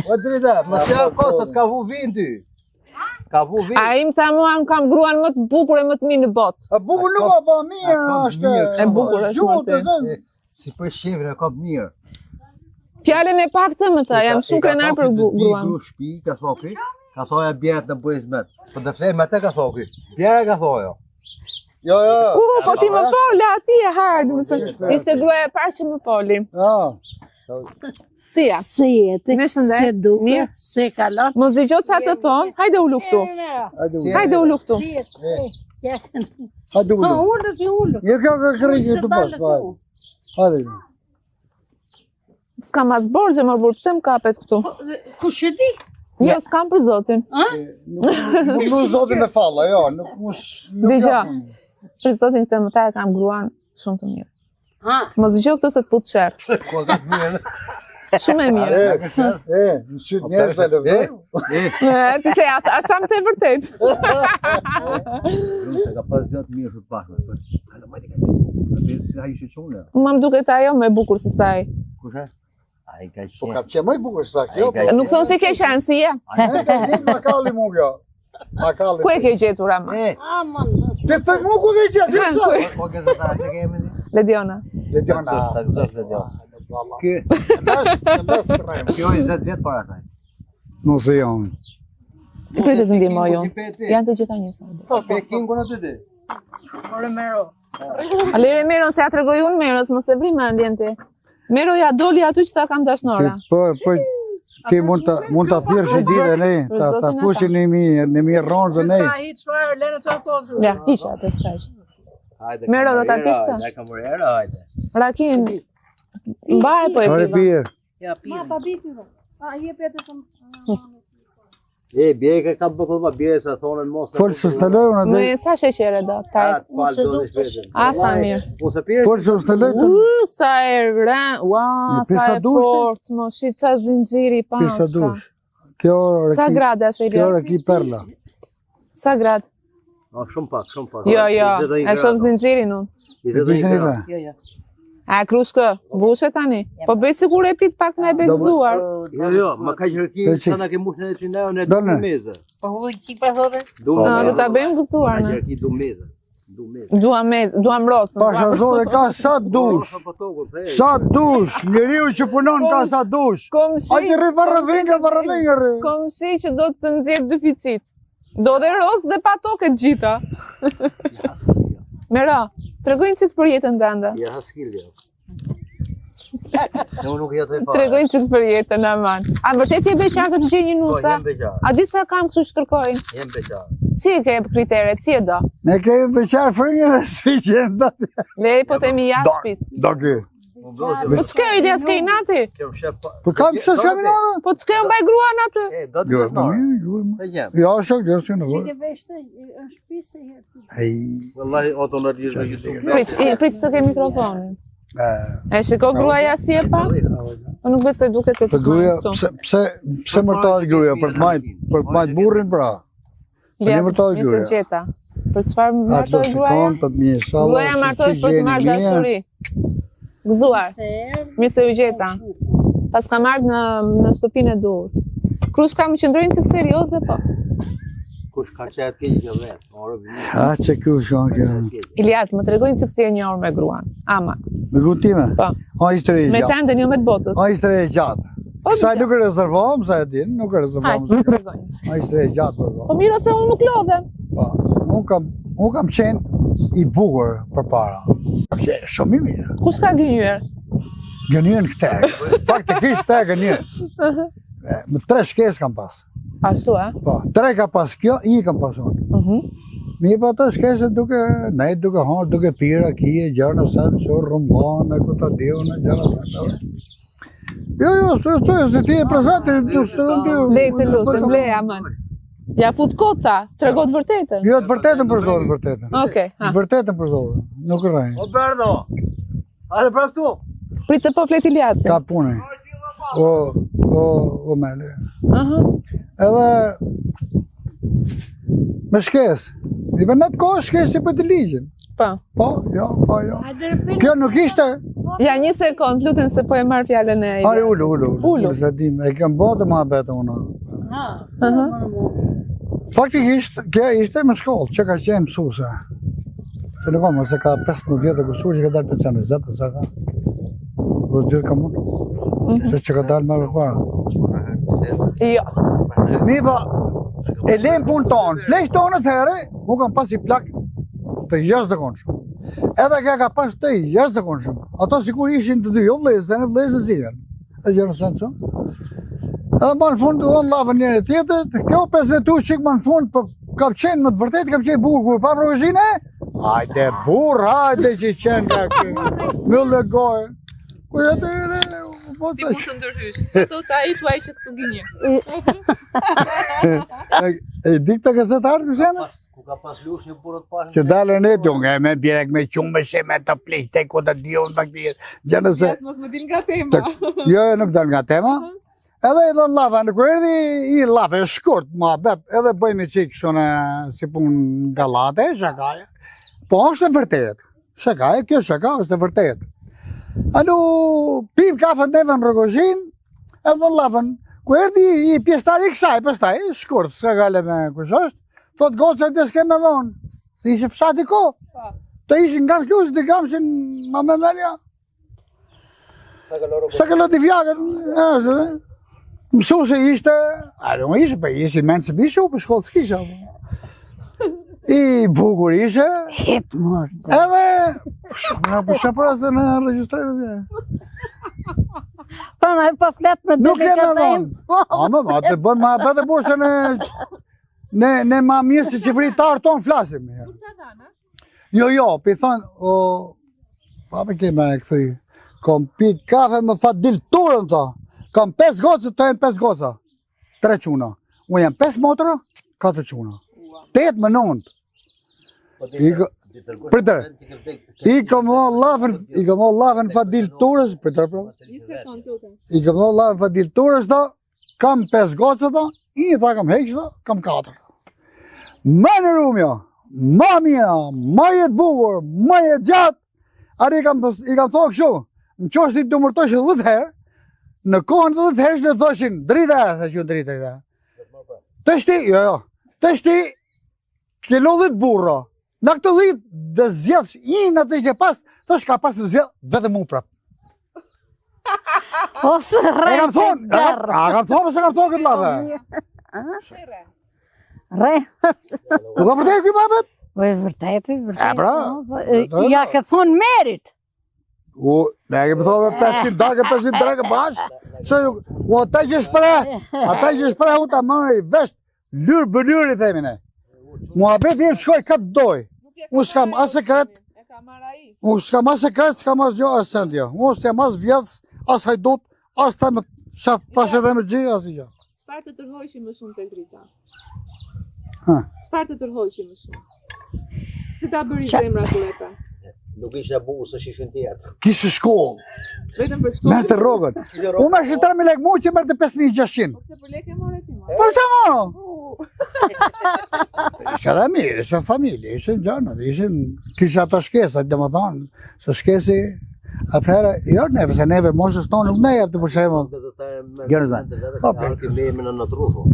O drita, mos ja pas të ka vu vin ty. Ka vu vin. Ai më tha mua, unë kam gruan më të bukur e më të mirë në botë. A bukur nuk a po mirë A, ka është. mirë, E bukur është, Gjuhë të Martin. zënë. Si për shefin e ka mirë. Fjalën e pak të më tha, jam shumë krenar për gruan. Gru shtëpi, ka thoki. Ka thoja bjerët në bëjzmet. Po të flej me atë ka thoki. Bjera ka thoja. Jo, jo. U, po ti më fola atje, hajde, më se ishte gruaja e parë që më foli. Ah. Si ja? Si jeti? Me shëndet. Se duke? Mirë. Se kalon? Mos dëgjoj çfarë të thon. Hajde ulu këtu. Hajde ulu. Hajde ulu këtu. Si jeti? Hajde Po, ulu. ulu ti ulu. Jo kjo ka kërrikë Se të pas, dalë po. këtu. Hajde. S'kam as borxhe, më burr, pse më kapet këtu? Po, Kush e di? Jo, s'kam për zotin. Nuk nuk nuk zotin me falla, jo, nuk mos nuk Dëgjo. jap unë. Për zotin këtë më tha e kam gruan shumë të mirë. Ha, Mos dëgjoj këtë se të fut sherr. Ku ka të mirë. Shumë e mirë. E, e, në syt njerëz ta lëvdoj. E, E, Ti se ata, a më të e vërtet. nuk se ka pas gjë të mirë për pak. Po, kalomaj ka qenë. Si ai ishte çunë. Mua më duket ajo më e bukur se sa ai. Kush është? Ai ka Po qenë. ka qenë më i bukur se sa kjo, Ai po. ka Nuk thonë si ke qenë, si je. E ka qenë makalli mu kjo. Makalli. Ku e ke gjetur ama? E, Aman. Ti thoj mu ku ke gjetur? Ha, sa? ku- po gazetar që kemi ne? Lediona. Lediona. Ta gëzosh Lediona. Ky, Mes, mes rrem. kjo 20 vjet para saj. Mos e jonë. Pritet të ndihmoj unë. Janë të gjitha njësoj. Po Pekingu aty ti. Ore Mero. A lere Meron se ja tregoj unë Meros, mos e vri mendjen ti. Mero ja doli aty që ta kam dashnora. Ti, Po, po, ti mund ta mund ta thirrësh një ditë ne, Për ta ta zotin e fushin në mi në mi ronzë ne. S'ka hiç çfarë, lënë çfarë thotë. Ja, hiq atë s'ka gjë. Hajde. Mero, do ta kameriera, pish këtë? Hajde, kameriera, hajde. Rakin, mbaje po e Ore piva. pije. Ja, Ma pa biti. A jepi atë sa. E, bjere ka ka bë këllëva, bjere sa thonën mos. Fol se s'të loj unë Më atë. sa sheqere do, ta Ta të fal Unë se do do të shpejtë. A, sa mirë. Unë se pire. Fol se s'të loj. të- U, sa e rën, ua, Një sa pisa e dush, ti? fort, mo, shi qa zinxhiri Pisa paska. dush. Kjo Sa raki, grad është kjo Elias? raki perla. Sa grad? No, shumë pak, shumë pak. Jo, jo, 21 e shoh gradë. zinxhirin unë. 21 Pishin i gradë. ve. Jo, jo. A krushkë, bushe tani. Po bëj sikur e pit pak me e begzuar. Jo, jo, ma kaq raki, Të qik. sa na ke mbushur ne ti ne, ne Dolne. du mezë. Po huj qik pra thote? Du No, mezë. do ta bëjmë gëzuar Kaq ne. raki du mezë. Du mezë. Dua mez, duam rocën. Pasha duam- zore ka sa dush. Po, po, po, po, Sa dush, njeriu që punon ka sa dush. Komshi, Ai që rri varrëvinga, varrëvinga rri. komshi që do të nxjerr dy fiqit. Do dhe rocë dhe pa tokë të gjitha. Mero, tregojnë çik për jetën tënde. Ja, skill jo. Ne unë nuk jetoj fare. Tregojnë çik për jetën aman. A vërtet je beqar të të gjej një Po, nusa? jem beqar. A di sa kam kështu që kërkojnë? Jem beqar. Si e ke kriteret, si e do? Ne kemi beqar frëngën e s'fi qenë da. Le po themi jashtë shtëpisë. Do ky. U blloqe. Po ç'ke Elias ke inati? Kjo shef. Po kam pse s'kam inat? Po ç'ke unë mbaj gruan aty? E, do të Jo, kesh norë. jo, jo. Të jem. Jo, shok, jo, s'ka Që nevojë. ke veshtë në shtëpi se herë. Ai. Wallahi oto në rrjesh me gjithë. Prit, i, prit të ke mikrofonin. E, E shiko gruaja si e pa? Po nuk besoj duket se Po të gruaja, këtu. pse pse pse mërtohet gruaja për të majt, për të majt burrin pra. Po Elias, një mërtohet mirë se gruaja. gjeta. Për çfarë Atë do martohet gruaja? shikon për të mirë, inshallah. Gruaja se martohet si për të gjeni marrë mirë. dashuri. Gëzuar. Se herë. Mirë se u gjeta. Pas kam ardhur në në shtëpinë e duhur. Krushka më qëndrojnë çik serioze po. Kush ka qenë keq gjë vet. Ore. A çe ky shkon kjo. Ilias, më tregojnë çik si e njohur me gruan. Ama, Me gruan time. Po. A histori e me gjatë. tëndën jo me të botës. A histori e gjatë. Po, Sa nuk e rezervohem, sa e din, nuk e Hajde, rezervohem. më tregojnë. A histori e gjatë për Po zotin. mirë ose unë nuk lodhem. Po, unë kam unë kam qenë i bukur përpara. Kam qenë shumë i mirë. Kush ka gënjyer? Gënjën këtë. Faktikisht te gënjën. E, Me tre shkes kam pas. Ashtu, a? Po, tre ka pas kjo, një kam pas unë. Mhm. Mirë po ato shkese duke, ne duke hangër, duke pirë, kije, gjëra sa që rrumban, e ku ta diu në gjëra sa. Jo, jo, s'po thoj se ti e prezanti, nuk s'të rënd ti. Lej të lutem, lej aman. Ja fut kota, trego të vërtetën. Jo, të vërtetën për zotin, vërtetën. Okej, ha. Të vërtetën për zotin, nuk rrejnë. O Berdo. Hajde pra këtu. Prit se po flet Iliasi. Ka punë. O, o, o mele. Aha. Edhe me shkesë. I bën atë kohë shkesë për të ligjin. Po. Po, jo, po, jo. Hajde rëpin. Kjo nuk ishte. Ja një sekond, lutem se po e marr fjalën e Ari Iliasit. ulu, ulu, ulu. Ulu. Se dim, e kam bërë të muhabet unë. Ha. Aha. Faktikisht, kjo ishte në shkollë, që ka qenë mësuese. Se nuk kam, ose ka 15 vjetë e kusur që ka dalë pension, 20 sa ka. Do të gjithë kam unë. Se që ka dalë më përpara. Jo. Mi po, e lejmë punë tonë, pleq tonë atëherë, unë kam pas i plak të jashtëzakonshëm. Edhe kjo ka pas të jashtëzakonshëm. Ato sikur ishin të dy, jo vëllezër, ne vëllezër si janë. E gjëra sa çon. Edhe më në fund të dhonë lavën njëri tjetrit, kjo 15 tu çik më në fund, po kam qenë më të vërtetë kam qenë i bukur kur pa rrogëzhinë. Hajde burr, hajde që qenë nga ky. Mbyll me gojën. Ku atë po Ti mund të ndërhysh. Ç'do të ai thuaj që këtu gënje. E, e di këtë gazetar kush janë? Pas, ku ka pas lush një burrë të pas. Që dalën e tu nga me bjerek me qumë she me të pliqte ku të diun të këtirë. Gjënë se Ilias mos më dil nga tema. të, jo, jo, nuk dal nga tema. Edhe i dhënë llafa, në kur erdhi i llafa, e shkurt, muhabet, edhe bëjmë çik kështu në si punë gallate, shakaje. Po është e vërtet. Shakaje, kjo shaka është e vërtet. Anu, pim kafe neve në Rogozhin, edhe dhënë llafën. Ku erdhi i pjesëtari i kësaj, pastaj, shkurt, s'ka gale me kush është, thot goca të s'ke me dhonë, se ishe fshati ko. Po. Të ishin nga fshlush, të gamshin, ma me melja. Sa ka loti vjakën, është, mësuesi ishte, a nuk ishte, po ishte mend se ishe, u për shkollë s'kisha. I bukur ishe. Het mor. Edhe shumë po çfarë se në regjistrojnë atje. Po na po flet me Nuk e më dhon. A më ma të bën ma bëtë burse në ne ne ma mirë se qeveritar ton flasim. Nuk ta dhanë, a? Jo, jo, pi thon, o pa me ke me e kthy. Kom pi kafe me Fadil Turën tha. Kam 5 goca, të jenë 5 goca. 3 çuna. Unë jam 5 motra, 4 çuna. 8 me 9. Po I Pritër. I kom dhënë llafën, i kom dhënë llafën Fadil Turës, pritër pra. Një sekond, lutem. I kom dhënë llafën Fadil Turës tha, kam 5 goca tha, një tha kam heq tha, kam 4. Më në rumja, ma mira, ma jetë bukur, ma jetë gjatë, Ari i kam, i kam thonë kështu, në qoftë se të mërtojshin 10 herë, në kohën të 10 herë që të thoshin, drita, se që drita, drita. Të shti, jo, jo, të shti, ke lo 10 burra, në këtë 10 dhe zgjedhsh një në atë që ke pas, thosh ka pas të zgjedh vetëm mu prap. Ose E rre. kam thonë, e kam, a kam thonë, ose kam thonë këtë llafe? Re. Rre. Nuk ka vërtet ky muhabet? Po e vërtet, e vërtet. E, pra, po, po, e, vërtet. Ja ke thonë merit. U, ne kemi thonë me 500 darkë, 500 darkë bashkë. Se nuk, u ata që shpreh, ata që shpreh u ta marri vesh lyrë bë lyrë i themi ne. Muhabeti im shkoj ka të doj. Nuk e ka Unë s'kam marrë ai as sekret. E ka marrë ai. Unë s'kam as sekret, s'kam as gjë, as send jo. Unë s'jam as vjedhës, as hajdut, as të më shat tash edhe më gjë, as gjë. Çfarë të tërhoqi më shumë tek Drita? Ha. Çfarë të tërhoqi më shumë? Si ta bëri zemra kur e pa? Nuk ishte bukur se shishin tjerë. Kishë shkollë, Vetëm për shkollë. merrte rrogën. Unë më 3000 lekë mu që merrte 5600. Po pse për lekë e more ti mo? Po pse mo? U, Ishte edhe mirë, ishte familje, ishte gjëna, ishin, kisha ato shkesa, domethënë, se shkesi atëherë, jo neve, se neve moshës tonë nuk ne jep të për shembull. Gjerëzan. Po, Po, ti me në në trufu.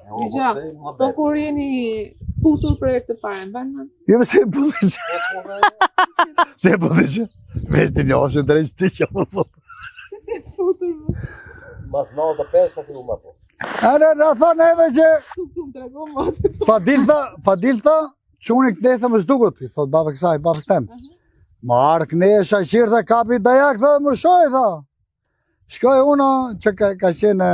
Dëgjo, Po kur jeni puthur për herë të parë, mban mend? Jo, se e puthë që, se e puthë që, vesh ti njohë, drejt ti që më puthë. Si si e futur më? Mas 95 ka fillu më po. A në, në thonë neve që, Tu tu më trego më. Fadil tha, Fadil tha, çuni këne tha më zhdukët, i thot babë kësaj, babës tem. Më arë këne shaqir tha kapi dajak tha më shoj tha. Shkoj unë që ka, ka qenë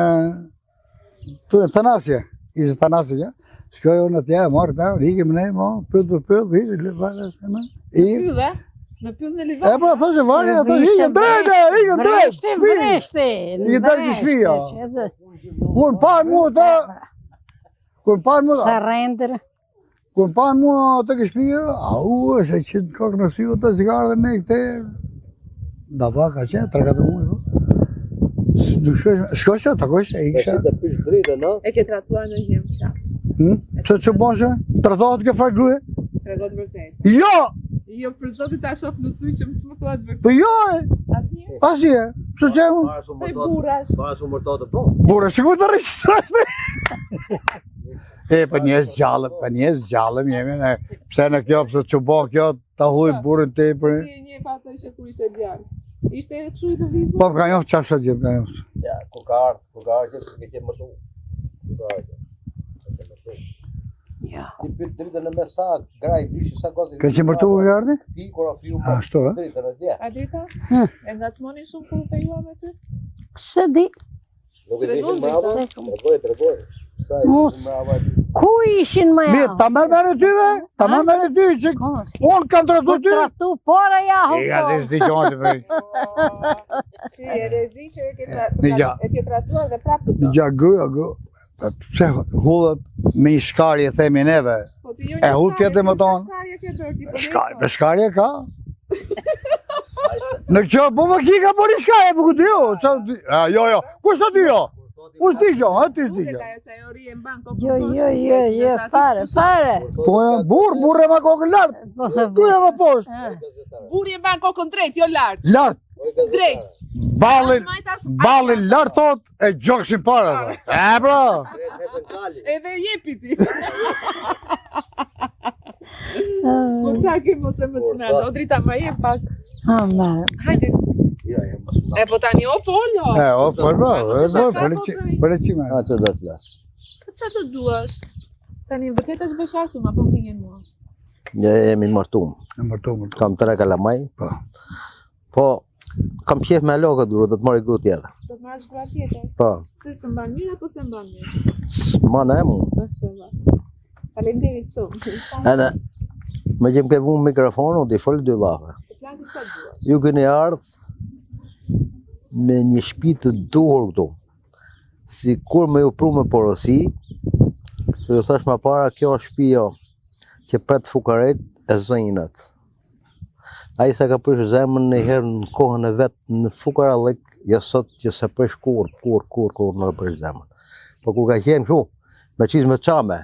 tu në Thanasje, ishte Thanasje, ja. Shkoj unë atje, marr ta, ikim ne, mo, pyll për pyll, ishte le vare, se më. I Pyll, e? Në pyll në Livan. E po thoshë varje, ato ikën drejt, e, ikën drejt, Vreshti, shtëpi. vreshti. Ikën drejt në shtëpi, jo. Kur më parë mua ta, kur më parë mua, Sa render. Kur më panë mua të ke shtëpia, au, se që të kokë në sy të zgarë dhe ne këte, dava ka qenë, 3-4 muaj, po. Nuk shkosh, shkosh, takosh, e Tash ikësha. të pysh dritën, no? E ke tratuar në një qafë. Hm? Pse që boshe? Tratohet kjo farë grue? Trego të vërtetë. Jo! Jo, për zotin ta shoh në sy që më s'më thua të vërtetë. Po jo, e, Asnjëherë. asnjëherë. Pse që unë? Para su Te mërtohet, burrash. para su mërtohet, po. Burë, sigur të regjistrosh ti. E, po njerëz gjallë, po njerëz gjallë jemi ne. Pse në kjo, pse që bo kjo, ta huj burrin te për... Ti e njeh atë që kur ishte djalë. Ishte edhe kështu i lëvizur? Po, më ka njoft qafë gjithë, më ka njoft. Ja, ku ka ardhur, ku ka ardhur, ke qenë mërtu. Ku ka ardhur. Ke qenë mërtu. Jo. Ti pyet dritën në mes sa gra i vishi sa gozë. Ka qenë mërtu kur ka ardhur? Ti kur ofriu Ashtu, e? Dritën atje. A drita? Hm. E ngacmoni shumë kur u fejua me ty? Se di. Nuk e Tregon dishin mbrapa. Drita. Tregoj, tregoj. Sa i Mos. dishin mbrapa. Ku ishin më Mirë, ta merr merë ty ve, ta merr merë ty, që unë kam tratu Po ty. tratu para ja E ka hupo. dhe s'di gjonë për. Si, edhe e di që e ke tra- Një gja. e ke tratuar dhe prapë të do. Gja grua, grua. Pse hullët me një shkarje themi neve. Po ti jo E një hull shkarje, tjetër më që tonë. Shkarje ke bërë ti, po Shkarje, ne për shkarje ka. Në kjo, po më ki ka bëri shkarje, po ku di jo? Qa, di- a, jo, jo, kush të di jo? Kush di jo, a ti s'di Duket jo. ajo se ajo rri e mban kokën Jo, poshtë, jo, jo, duket, jo, ndërsa aty fare, s'pushon. fare. Po e burr, burr e ma kokën lart, Po, ku e më poshtë, Ah. Burri e mban kokën drejt, jo lart. lart. Drejt. Ballin, As majt, as- ballin lart thot e gjoksin para. thot. E bro. Edhe jepi ti. Po qa ke mos e më çmend. O drita ma jep pak. Ha, merë. Hajde. Jo, jo, mos më. E po tani o fol o. E, o, fol bro, Po, e se bro, shaka, fole po, që, bëj. fole që me. A ç'do të flas? Po qa të duash? Tani vërtet është beshar këtu, ma po më gënjen mua. Ne jemi martum. E mërtu, mërtu. Kam tre kalamaj. Po. Po kam qef me alo këtë grua, do të marrë grua tjetër. Do të marrësh grua tjetër. Po, Se s'e mban mirë apo s'e mban mirë? ma në emu. Mashallah. Faleminderit shumë. Edhe me që më ke vu mikrofonin, ti fol dy llafe. Të flasësh sa duash. Ju keni ardhë me një shtëpi të duhur këtu. Si kur me ju pru me porosi, se ju thash ma para, kjo është shtëpi jo, që pret fukaret e zënjët. Ai sa ka prish zemrën një herë në kohën e vet në fukarallëk, jo sot që se prish kur, kur, kur, kur në prish zemrën. Po kur ka qenë kështu, me çizme çame,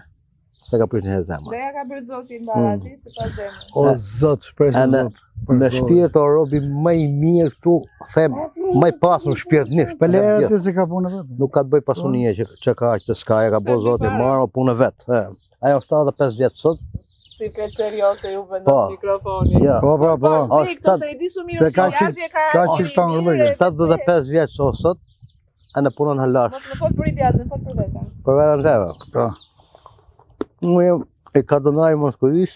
se ka prish një herë zemrën. Dhe ja ka bërë zoti mbarë aty sipas zemrës. O zot, shpresë Edhe zot. për Me zotin. shpirt o robi më i mirë këtu, them, më i pasur shpirtnisht. Po them lera gjithë. ti se ka punë vetë. Nuk ka të bëj pasunia që, që ka që s'ka, e ka bo zoti marrë, o punë vet. E. Ajo 75 vjet sot, Si këtë serioze ju vendos Po. mikrofonin. ja, Po, po, po. O, Po, shtat- se e di shumë mirë Dhe ka që qik- Jazi e ka ka arsin qik tonë mirë rrugë. e 75 vjet sot sot, e në punon halash. Mos më fol për Iliazin, fol për veten. Për veten teme. Po. Unë jam e ka donaj Moskovis.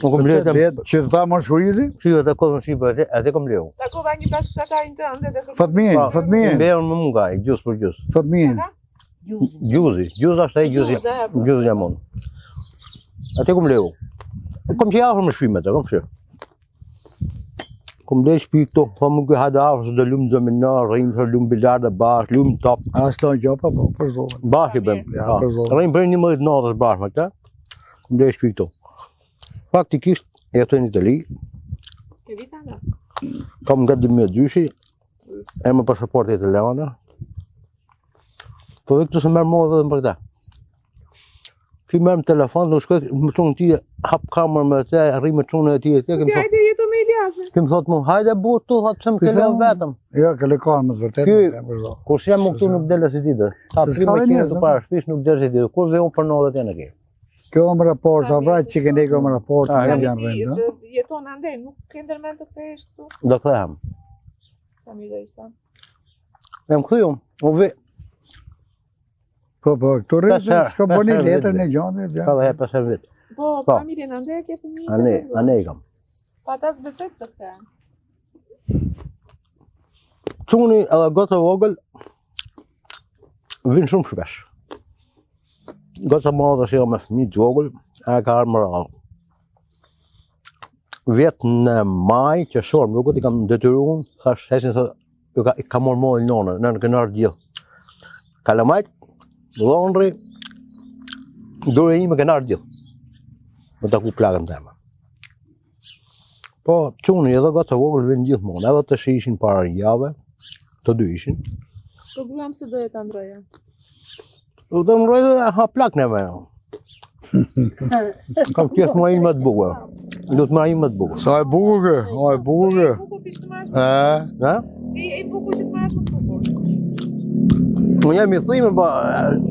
Unë kom lejë Që të që tha mos shkurizi? Shqipë të kohën Shqipë, aty, aty kom lejë. Takova një bashkëshatarin tënd dhe kërkova. Fatmirin, Po, Fatmirin, Mbejën më mua, gjus për gjus. Fatmirin. Gjuzi, gjuzi është ai gjuzi. Gjuzi, e, po. Gjuzi jam unë. Aty kom leu. Kom që afër me shtëpi me të, kom që. Kom lej shtëpi këtu, po më kë hajde afër se do lumë domino, rrim se lumë bilarda bashk, lumë top, A është lënë gjopa, po, për zotin. bashk i bëjmë. Ja, Po, për zotin. Rrim për 11 natës bashkë me këtë. Kom lej shtëpi këtu. Faktikisht jetoj në Itali, Ke vita nga? kam nga 2002-shi, e me pasaportë italiane. Po dhe këtu se merr mua vetëm për këtë. Ky merr në telefon, do shkoj, më thonë ti hap kamerën me të, rri me çunën e tij e tij, Ti kem hajde jeto me Iliazin. kem thotë mu, hajde burr tu, thotë pse më ke Pse lënë unë? vetëm. Jo, ke lëkarë me të vërtetë, Ky- e, për zotin. Kur jam unë këtu nuk del as i ditë. Sa Se tri s'ka dhe makinë njerëz, të no? para shtëpisë nuk del as i ditë. Kur ve unë për 90 janë ke. Kjo më raport, sa vrajt që kene kjo më raport, Ah, ne Tani janë ti rrind, ë? jeton andej, nuk ke ndërmend të kthehesh këtu? Do kthehem. Sa mirë do ishte. Jam kthy unë. U ve Po, po, këtu Pesë rritë, herë, shko pesë bëni herë letër vit, në gjendje, ka vjen. dhe herë pesë herë vit. Po, Po. familjen andej ke fëmijë. Ane, ane i kam. Po ata s'besoj të kthehen. Çuni edhe goca vogël vinë shumë shpesh. Goca madhe që jo me fëmijë të vogël, e ka ardhur më radhë. Vjet në maj, që shorë, më duket i kam detyruar, thash hesin se ju ka, i ka marrë mollin nonën, nënë kënë ardhur gjithë. Kalamajt, Londri, dure ime kënë ardhur gjithë. Më taku plakën teme. Po, çuni edhe goca vogël vinë gjithmonë, edhe të shi ishin para një jave, të dy ishin. Po gruam se doje ta ndroja. U të më rrojë ha plak në me. Kam qef më më të bukur. Do të marrim më të bukur. Sa e bukur kë, o e bukur Po kë. je i bukur ti që të marrësh. E, Ha? Ti je i bukur që të marrësh më të bukur. Unë jam i thimë, po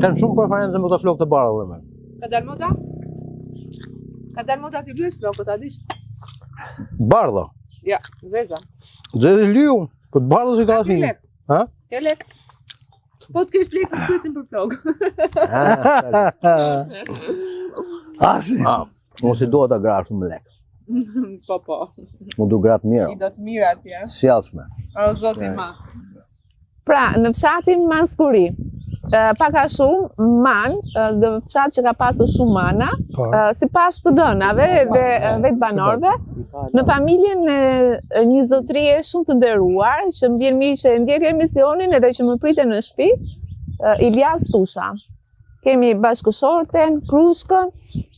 kanë shumë preferencë me këto flokë të bardha dhe me. Ka dalë moda? Ka dalë moda ti lyesh flokët, a dish? Bardha. Ja, zeza. Dhe dhe lyu, po të bardhë si ka Ke asnjë. lek. Ha? Ke lek. Po të kesh lek, të pyesim për flokë. Ah, Asi. Ah, unë si dua ta gra shumë lek. po po. Unë du gratë mira, I do të mira atje. sjellshme. O zoti ma. Pra, në fshatin Manskuri, ë, pak a shumë man, ë, dhe fshat që ka pasur shumë mana, Po. ë, sipas të dhënave dhe ë, vetë banorëve, në familjen e e një zotërie shumë të nderuar, që më vjen mirë që e ndjek emisionin edhe që më priten në shtëpi, ë, Ilyas Tusha. Kemi bashkëshorten, krushkën,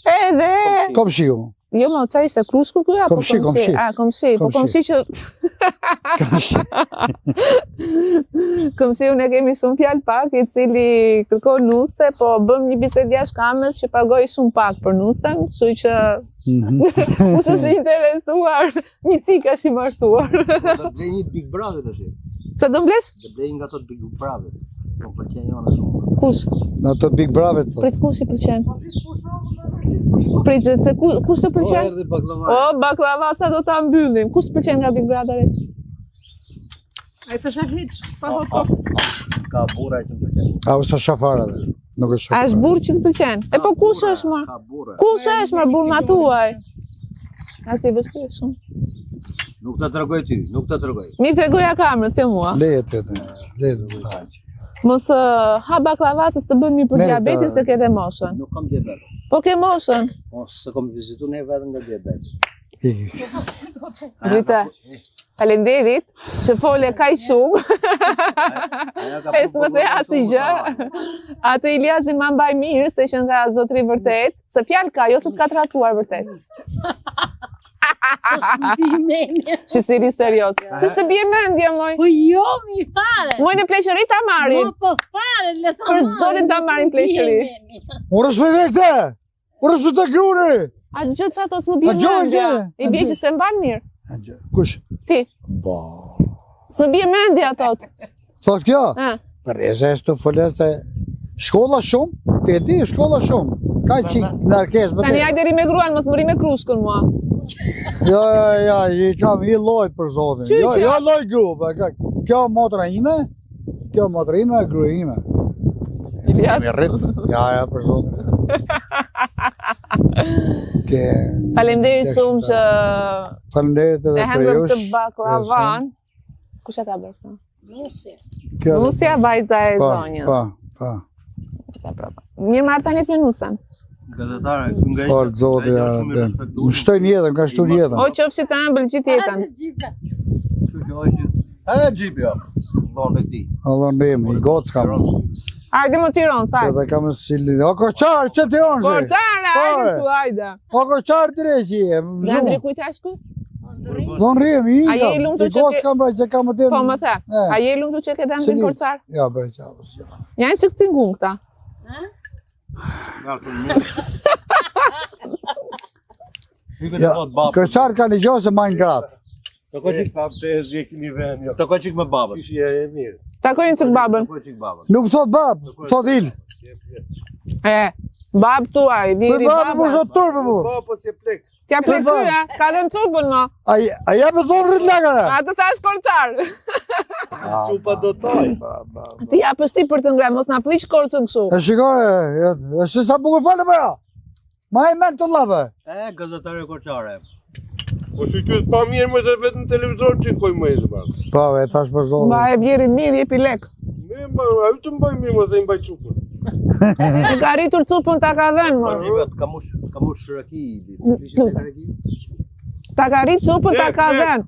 edhe Komshiu. Jo, më qa ishte krushku ky apo Komshi, komshi. A, komshi, po Komshi. komshi që Komshi. Komshiun e kemi shumë fjalë pak, i cili kërkon nuse, po bëm një bisedë jashtë kamerës që pagoi shumë pak për nusen, kështu që Mhm. kush është i interesuar, një çik është i martuar. Po do blej një Big Brother tash. Çfarë do mblesh? Do blej nga ato Big Brother. Po më pëlqen jona shumë. Kush? Në ato Big Brother thotë. Prit kush i pëlqen? Prit se ku, kush të Po pëlqen? erdhi baklava. O, baklava sa do ta mbyllim. Kush të pëlqen nga Big Brotheri? Ai s'e shef hiç, sa po po. Ka burra që më pëlqen. A ose shafara dhe. Nuk e shoh. A është burrë që të pëlqen? E po Ka kush burra, është më? Ka burra. Kush është më burr ma tuaj? Është i vështirë shumë. Nuk ta tregoj ty, nuk ta tregoj. Mirë tregoja kamerës, jo mua. Leje të të, leje të të. Mos ë, ha baklava se s'të bën mirë për Merita. diabetin se ke dhe moshën. Nuk kam diabet. Po ke moshën. Po se kam vizitu ne vetëm nga diabeti. Iki. Drita. Faleminderit që fole kaq shumë. Ajo ka E s'më the asnjë gjë. Atë Iliazi ma mbaj mirë se që nga zotri vërtet, se fjalë ka, jo se të ka tratuar vërtet. Se s'më bi mendja. Që si ri serioz. Se s'të bie mendja moj. Po jo, mi fare. Moj në pleqëri ta marrin. Mo po fare, le ta Për marrin, zotin ta nuk marrin më bie pleqëri. mendja. Unë është me vekte! Unë është të gruri! A gjë çfarë thot s'më bie A gjë, mendja. gjë, I bie a gjë. që se mban mirë. A gjë, Kush? Ti. Ba. S'më bie mendja thot. Thot kjo? Ë. Për e është të foles se shkolla shumë, ti e di shkolla shumë. Ka qik ngarkesë më Tani tepër. hajde ri me gruan, mos më ri me krushkën mua. Jo, jo, jo, i kam i lojt për zotin. Qy, Jo, qy? jo lojt grupe. ka- Kjo motra ime, kjo motra ime, gruaja ime. Ilias. Me rrit. Ja, ja, për zotin. Ke Faleminderit ke shumë që Faleminderit e edhe për hëngrëm jush. të baklavan. Kush e ka bërë këtë? Nusi. Kjo- Nusja vajza e Po, zonjës. Po, po. Mirë marr tani me nusën. Gazetare, ky nga Fal zoti, ja. dhe. Më shtojnë jetën, ka shtuar jetën. O qofshi të ëmbël gjithë jetën. Hajde, gjipe. Kështu që është. E xhipi jo. Dhonë e ti. Allah ndem, i gocë kam. Hajde më Tiron, Se sa. dhe kam si O korçar, që ti onë si? Korçara, hajde Pare. këtu, hajde. O korçar direkti je, më Dhe Andri zonë. kujt tash ky? Dhonë rrim, i A je i kam. lumtur I që gocë ke- kam pra që kam më Po më the. E. A je i lumtur që ke dhe Andrin Cili? Korçar? Ja, bërë qavës, ja. Janë çik cingun këta. Ja, Korçar ka një gjë se majnë gratë. Të ko çik sa të e keni vend, jo. Të ko çik me babën. Ishje e mirë. Takojnë çik babën. Të ko çik babën. Nuk thot bab, thot il. E, bab thuaj, Për viri babë, mu baba. shë turpë mu. Po, po si plek. T'ja Për plek babë. ky, a? Ka dhënë çupën më. A, a ja më thonë rrit lakare? A të thash Korçar. Çupa do taj. Ti ja ti për të ngrënë, mos na fliq Korçën kështu. E shikoj, e, e se sa bukur falë për ja. Ma e merë të llave. E gazetare korçare. Po shi ky pa mirë më se vetëm në televizor që koj më ishë, ba. Po, e thash për zotin. Ba e vjerin mirë, jepi lek. Me mba, ajo të mbaj mirë mos e i mbaj çupën. E ka rritur cupën ta ka dhënë më. Xhipi ka mush ka mush raki. Ishe tek raki? Ta ka rrit cupën ta Lek, ka lek. dhënë.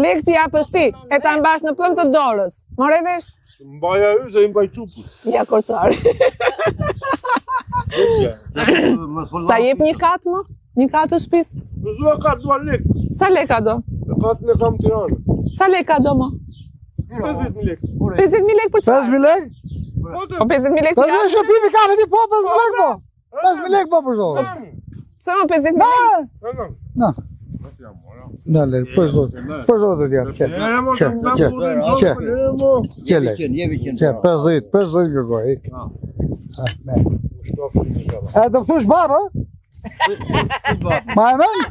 Lek ti japësh ti, e ta mbash në pëllëmbë të dorës. More vesh? Mbaj ajo se i mbaj çupën. Ja Korçari. Mos fol. S'ta jep një katë më? Një katë të shtëpisë? Më zua ka dua lek. Sa leka do? Në katën e kam Tiranë. Sa leka do më? 50 lek. 50000 lekë për çfarë? 5.000 lek? Po të Po 50000 lekë Po ti në japësh? shëpimi ka dhe një po 5.000 lek po. 5.000 lek po për zotin. Pse më 50000 lekë? Na, na. Na lek, për zotin. Për zotin jap. Qe, qe, qe, qe, qe lek. Jepi qenë. Qe, 50, 50 kërkoj, ik. Ah, me. E të thush babë, ë? Ma e men?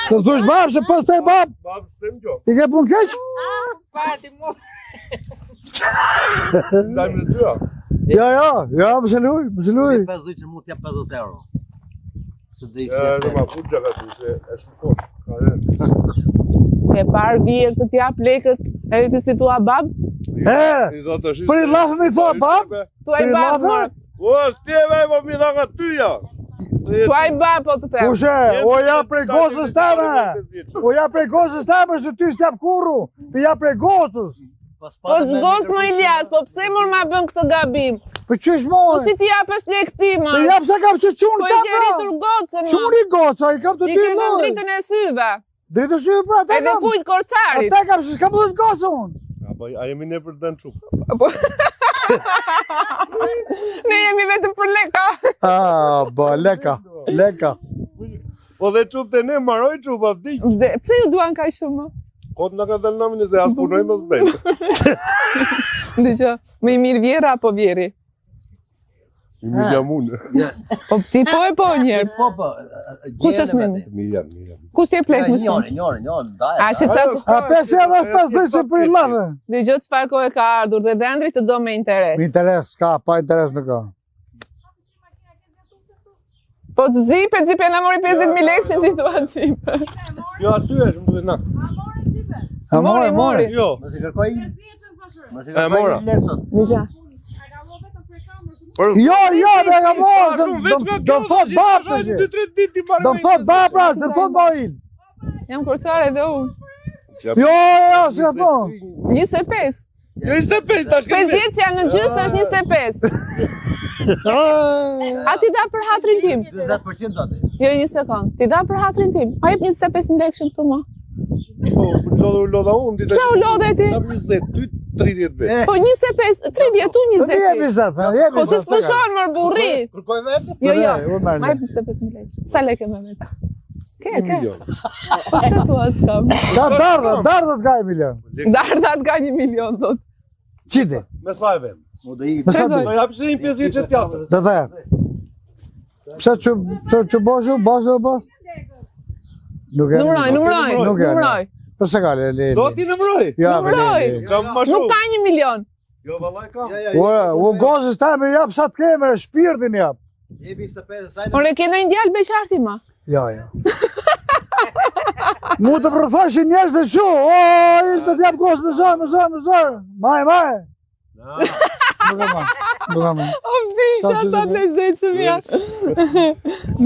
Të thush babë, se pas të e babë, Babë, s'tem gjë. i ke punë keq? Pati mu. Ndajmë në dyja. Jo, jo, jo, më se luj, më se luj. 50 që mund t'jap 50 euro. Se do i E, do ma fut gjaka ty, se është në kohë. Ka rënë. Ke parë vjerë të t'jap lekët edhe ti si thua bab? E, I do të shi- për i llafë me i thua bab? Thuaj Për i bab, llafë? mor. O, s'tjeve, po mi dha nga tyja. Thuaj bab po të them. Kushe, o ja prej gocës teme. O ja prej gocës teme, se ty s'jap kurru. Po ja prej gocës. Po ç'gocë më Ilias, po pse mor ma bën këtë gabim? Po qysh Po moj? si ti japësh lek ti më? Po jap se kam se çun Po i kam. ke pra. rritur gocën më. Çuni goca, i kam të I dy ke dhënë lloj. dritën e syve. Dritën e syve pra, ata Edhe kam. kujt Korçarit. Ata kam se s'kam dhënë gocë unë. Apo a jemi ne për të dhënë çupë? Apo Ne jemi vetëm për leka. Ah, bo, leka, leka. Po dhe çupë te ne mbaroi çupa vdiq. Vde, pse ju duan kaq shumë? më? Kot na ka dalë namin se as punojmë as bëjmë. Dëgjo, më i mirë vjera apo vjeri? I mirë jam unë. Po ti po e po një herë. Po, po. Kush është më i mirë? Mirë jam, mirë jam. Kush je plek më shumë? Njëri, njëri, njëri, ndaj. A që ca A pesë edhe 50 që për i llafe. Dëgjo çfarë kohë ka ardhur dhe Dendri të do me interes. Me interes ka, pa interes nuk ka. Po të xhipe, xhipe na mori 50.000 lekë ti thua xhipe. Jo aty është, më duhet na. A Mori, mori. Jo. Mos i kërkoj. Mos i E mora. kërkoj lekë sot. Dëgjo. Për Jo, jo, me ka mos, Shumë do veç nga do kjo, thot si bab tash, tash. 2-3 ditë i mbaroj. Do thot bab pra, se thot ba il. Jam korçare edhe unë. Jo, jo, si ka thonë. 25. Jo 25 tash kemi. 50 që janë në gjysë është 25. A ti da për hatrin tim? 40% do ti. Jo, një sekond. Ti da për hatrin tim. Pa jep 25.000 lekë këtu më. Po, lodha u lodha unë ti. Pse u lodhe ti? Jam 20, ty 30 vet. Po 25, 30 tu Po ti jepi 20. zat, jepi. Po si s'pushon mër burri? Kërkoj vetë? Jo, jo. U merr. Ma jep 25.000 lekë. Sa lekë me vetë? Ke, ke. Milion. Po se thua s'kam. Ka dardhat, dardhat ka 1 milion. Dardhat ka 1 milion thot. Qiti. Me sa e vem? Mu do i. Me sa Tregoj. di? Do japësh një 50 që tjetër. Do të jap. Pse që pse që boshu, boshu bos? Nuk e. Numëroj, numëroj, Nuk e. numëroj. Po se ka le le. Do ti numëroj. Ja, be, le, Numëroj. le. Kam më Nuk shumë. ka 1 milion. Jo vallai kam. Ora, u gozës ta me jap sa të keme, shpirtin jap. Jepi 25 saj. Ore ke ndonjë djalë beqarti ma? Jo, jo. Mu të përthoshin njerëz të shu, o, il të t'jap gozë, më zor, më zor, më zor. Maj, maj. Na. Nuk e ma, nuk e ma. O vdisha Sa sa të të lezetshëm janë.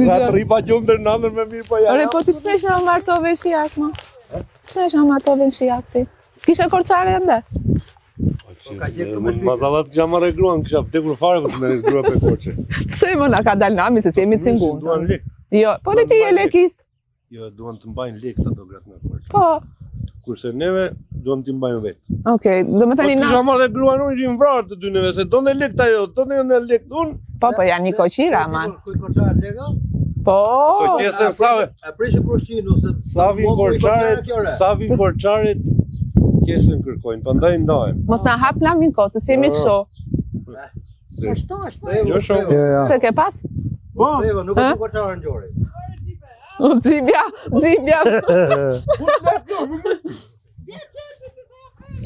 Sa të ripa gjumë ndër natën me mirë po ja. Ore, po ti ç'ne që martove në Shijak, ma? Ç'ne që martove në Shijak ti? S'kishe korçare ende? Ka gjetur me Ma zallat kisha marrë gruan, kisha vdekur fare po të merret grua për korçe. Pse më na ka dalë nami se s'jemi cingun. Duan lek. Jo, po dhe ti je lekis. Jo, duan të mbajnë lek ato gratë nga korçe. Po, Kurse neve duam t'i mbajmë vetë. okej, do me Po thënë kisha na, marrë dhe gruan unë ishim vrarë të dy neve, se donte lek ajo, donte unë lek unë. po po janë një koqira, man. Kuj korçare leka? Po, Po qesen sa E prishë krushqin ose sa vin korçaret, sa vin korçaret qesen kërkojnë, prandaj ndahem. mos na hap namin kot, se s'jemi kështu. Ashtu, ashtu. Jo shumë. Jo, jo. Se ke pas? Po, Evo, nuk Ha? e korçare në gjori. U xhibja, xhibja.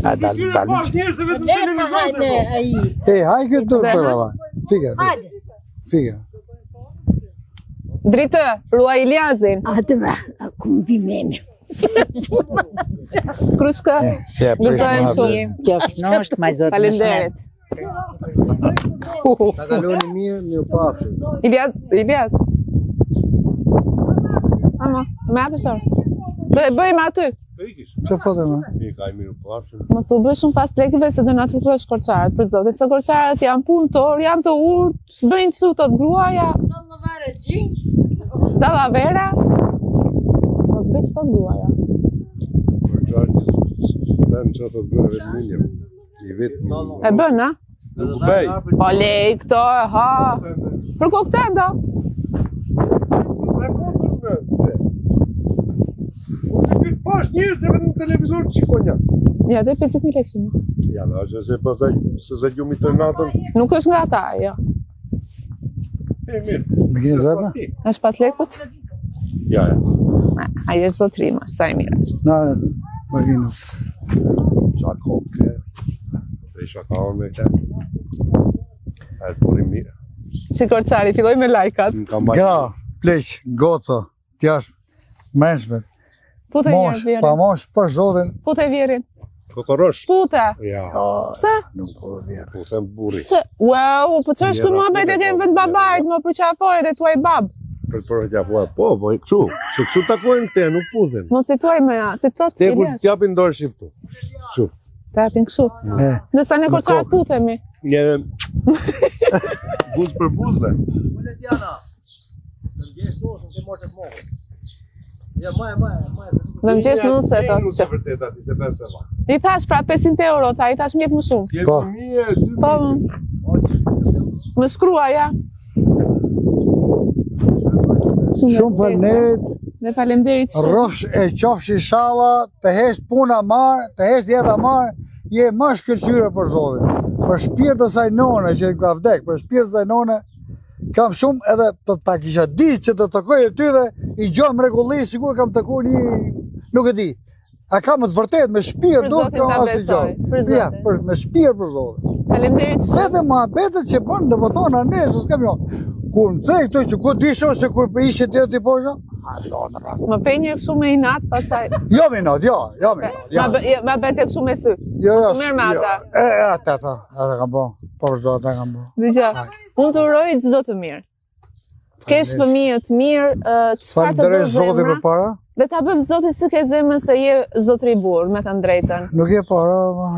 A dal, dal. pas njerëz se vetëm Le ta televizor. hajde ai. E, haj këtë Dhe për baba. Fike, fike, Hajde. fike. Dritë, ruaj Iliazin. Atë më, ku më bi memi. Krushka, Si e prish Gëzohem më shumë. Kjo fnosht, ma zotë më shnet. Faleminderit. Ta kaloni mirë, mirë pafshim. Iliaz, Iliaz. Ama, më japësh orë. Do e bëjmë aty. Po ikish. Çe thotë më? I ka i mirë pafshim. Mos u bëj shumë pas lekëve se do na truprosh korçarët për zotin, se korçarët janë punëtor, janë të urtë, bëjnë çu thot gruaja, Dallavare gjin. dallavera. Mos bëj ç'thot gruaja. Korçaret që s'bën çfarë thot gruaja vetëm unë jam. I vetmi. E bën, a? Nuk bëj. Po lej këto, e ha. Për kokten do. Sa kohë të më? Unë ky pash njerëz se vetëm televizor të shikojnë. Ja, dhe 50.000 lekë shumë. Ja, da, është se pastaj se se gjumi të natën. Nuk është nga ata, jo. E mirë. Me keni zëtë? Është pas lekut? Ja, ja. A, Ai është zotëri, ma, sa i mirë është. Na, makinës. Qa kokë. Dhe isha ka me këtë. A është burri mirë. Si korçari, filloi me lajkat. Më ka mbajt. Gra, pleq, goca, tjash, menshme. Pute një Mosh, herë pa vjerin. mosh, për zotin. Pute vjerin. Kokorosh. Pute. Ja, Pse? Nuk po vjen. po them burri. Pse? Wow, po ç'është ky Vjera, muhabet e pute, kemi po, vetë vjera. babait, më përqafoj dhe thuaj bab. Për për qafua, po, po, kështu. Se kështu takojnë këte, nuk puthen. Mos i thuaj më, si thot Te kur Ilias, të japin dorë shif këtu. Kështu. të japin kështu. E, Ndërsa ne Në korçarët kokë. puthemi. Një buz për buzë. Ule Tiana. Të ndjesh tu, se ti morë të mohu. Ja, maj, maj, maj. Do më gjesh nuse të. Nuk e vërtet aty se besë ma. I thash pra 500 euro, tha, i thash më jep më shumë. Po. Po. Më shkruaj, ja. Shumë faleminderit. Dhe faleminderit shumë. Rrofsh e qofsh ishalla, të hesht puna marë, të hesht jeta marë, je më shkëlqyre për Zotin. Për shpirt të saj none që ka vdek, për shpirt të saj none, kam shumë edhe të ta kisha ditë që të takoj e tyve, i gjo mrekulli, sikur kam taku një, nuk e di. A kam të vërtet me shpirt, do të kam asë të gjo. Ja, për, me shpirt për Zotin. Faleminderit shumë. Vetëm muhabetet që bën, do të thonë ne se s'kam jo. Kur më the këto që ku di se kur po ishe ti ti po a son rrast. Më pe një kështu me inat pastaj. Jo me inat, jo, jo me inat. Jo. Ma ma bënte kështu me sy. Jo, jo. Merr me jo. ata. E, e, ata, ata, ata kam bo. Po për Zotin kam bo. Dëgjo. Unë të uroj çdo të mirë. Të kesh fëmijë të mirë, çfarë të do Zoti përpara? Dhe ta bëftë Zoti si ke zemrën se je zotri burrë, me thënë drejtën. Nuk e para,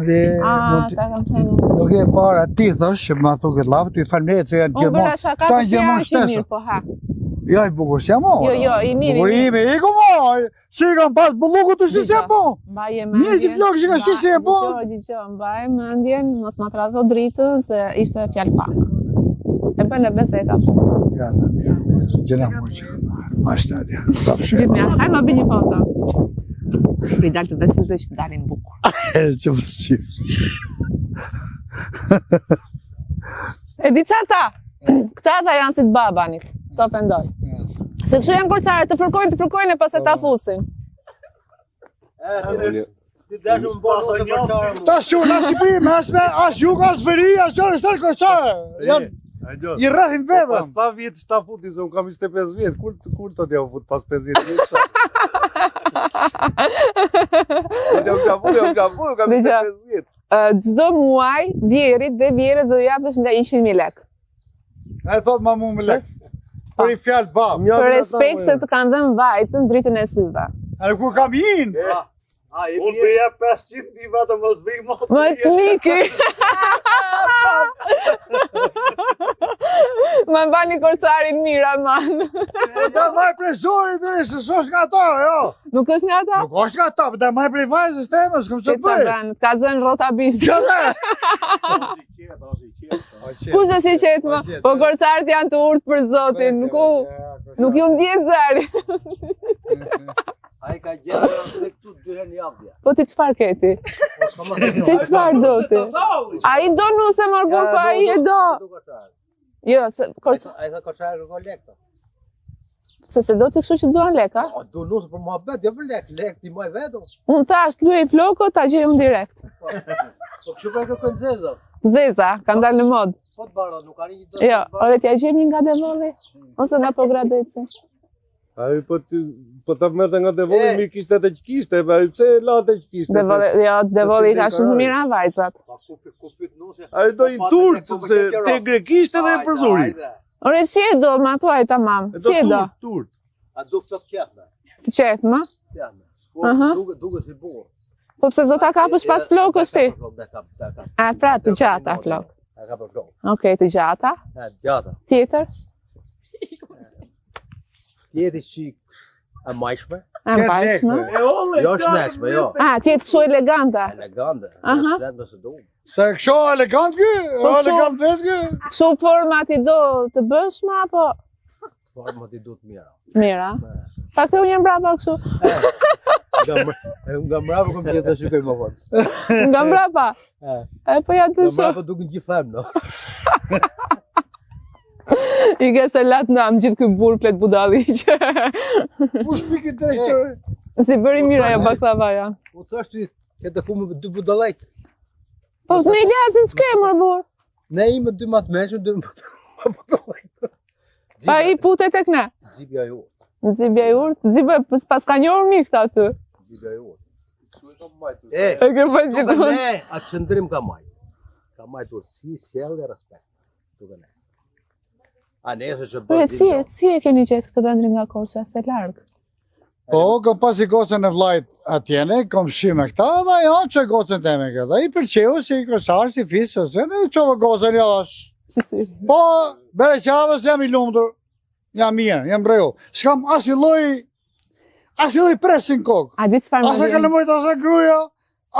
je A, ta kam thënë. Nuk e para, ti thosh që ma thu këtë llaf, ti faleminderit se janë gjithmonë. Unë bëra shaka se si aq i mirë, po ha. Jo, i bukur si jam, Jo, jo, i mirë, i mirë. Bukur i iku, Si kam pas bulluku të si se po? Mbaje mendjen. Mirë që flokë që ka si se po? Dëgjo, dëgjo, mbaje mendjen, mos ma tradhto dritën se ishte fjalë pak. E bën e bën se e ka po. Ja, tha mirë, gjëna më që, ma është atje. Gjithë mirë, hajde ma bëj një foto. Pri dalë të besim se që dalin bukur. E, që më së E di ça tha? Këta tha janë si të babanit, të ofendoj. Se kështu janë korçarët, të fërkojnë, të fërkojnë e pastaj ta po. fusin. Ta shu, në Shqipëri, me as me, as jug, as veri, as gjore, së korçarë. Janë, i rrethin po, vetëm. Pas sa vjet që ta futi, se unë kam 25 vjet, kur, kur të t'ja fut pas 50 vjet? Po t'ja fut, unë kam fut, unë kam 25 vjet. Çdo muaj vjehrrit dhe vjehrrës do japësh nga 100.000 lekë. Ai thot ma mu me lek. Për i fjalë bab. Për respekt se të kanë dhënë vajzën dritën e syve. A kur kam hin? A, i Unë për jep 500 di vetëm mos vi më. Më të miki. Ma mbani korçarin mirë, aman. Po da maj prej zorit dhe se s'është nga ata, jo. Nuk është nga ata? Nuk është nga ata, po da maj prej vajzës teme, s'kam ç'të bëj. Ka zënë rrota bisht. Ka Kush është i qetë më? Po korçarët janë të urtë për zotin, nuk u nuk ju ndjet zëri. Ai ka gjetur atë këtu dy herë në javë. Po ti çfarë ke ti? Po, ti çfarë do ti? Ai do nuse mor burrë, po ai e do. Jo, se korçar. Ai tha korçar kërkon lek. Se se do ti kështu që duan lek, a? Po do nuse për muhabet, jo për lek, lek ti maj vetëm. Unë thash lyej flokët, ta gjej unë direkt. Po, po kështu po kërkojnë zeza. Zeza, kanë dalë në modë. Po të bardha, nuk arrin një do. Jo, ore t'ja gjejmë një nga Devolli, ose nga Pogradeci. Ai po ti po ta merrte nga Devolli, mirë kishte atë që kishte, po ai pse e la atë që kishte? Devolli, jo, Devolli ka shumë të mira vajzat. Po ku ku pyet nuse? Ai do i po, turp se te grekisht edhe e përzuri. Ore si e do, ma thuaj tamam. Si e do? Turp. A do flok qethme? Qethme? Qethme. Po duket duket si burr. Po pse do ta kapësh pas flokësh ti? A pra të gjata flok. A ka për flok. Okej, të gjata. A të gjata. Tjetër? Tjetër që e majshme. E majshme. Jo shnetshme, jo. A, tjetër kështu elegante. Elegante. Aha. Shnetshme s'e du. Se kështu elegant ky, po elegant vetë ky. Kështu format i do të bësh ma apo? Format i do të mira. Mira. Pa këtë unë jam mbrapa kështu. Nga nga mbrapa kom gjithë të shikoj më formë. Nga mbrapa. E po ja të shoh. Nga mbrapa duken gjithë femra. I ke se lat nam gjithë ky burrë plet budalliqe. Po shpiki drejtore. Si bëri mirë ajo baklavaja. U thash ti, ke të ku me dy budallajt. Po me Iliasin ç'ke mor burrë? Ne jemi dy më të mençëm, dy më të budallajt. Pa i pute tek ne. Xhibja i urtë. Xhibja i urtë, xhibja pas ka njohur mirë këta aty. Xhibja i urtë. E, e ke pa gjithmonë. Ne, atë qëndrim ka majt. Ka majt urtësi, sjellje, respekt. Duke ne. A nesër që bërë... Si, si e keni gjetë këtë dhëndrin nga Korça, se larg? Po, kam pasi gocën e vllait atje ne, kom shi me këta, dhe ja, që gocën teme këtë. I pëlqeu si korçar, si fis, ose ne, çova gocën ja dhash. Po, bere qavës, jam i lumtur, jam mirë, jam rregull. S'kam asnjë lloj. As i presin kokë. A di çfarë më As e vjen? kalamajt, as e gruaja,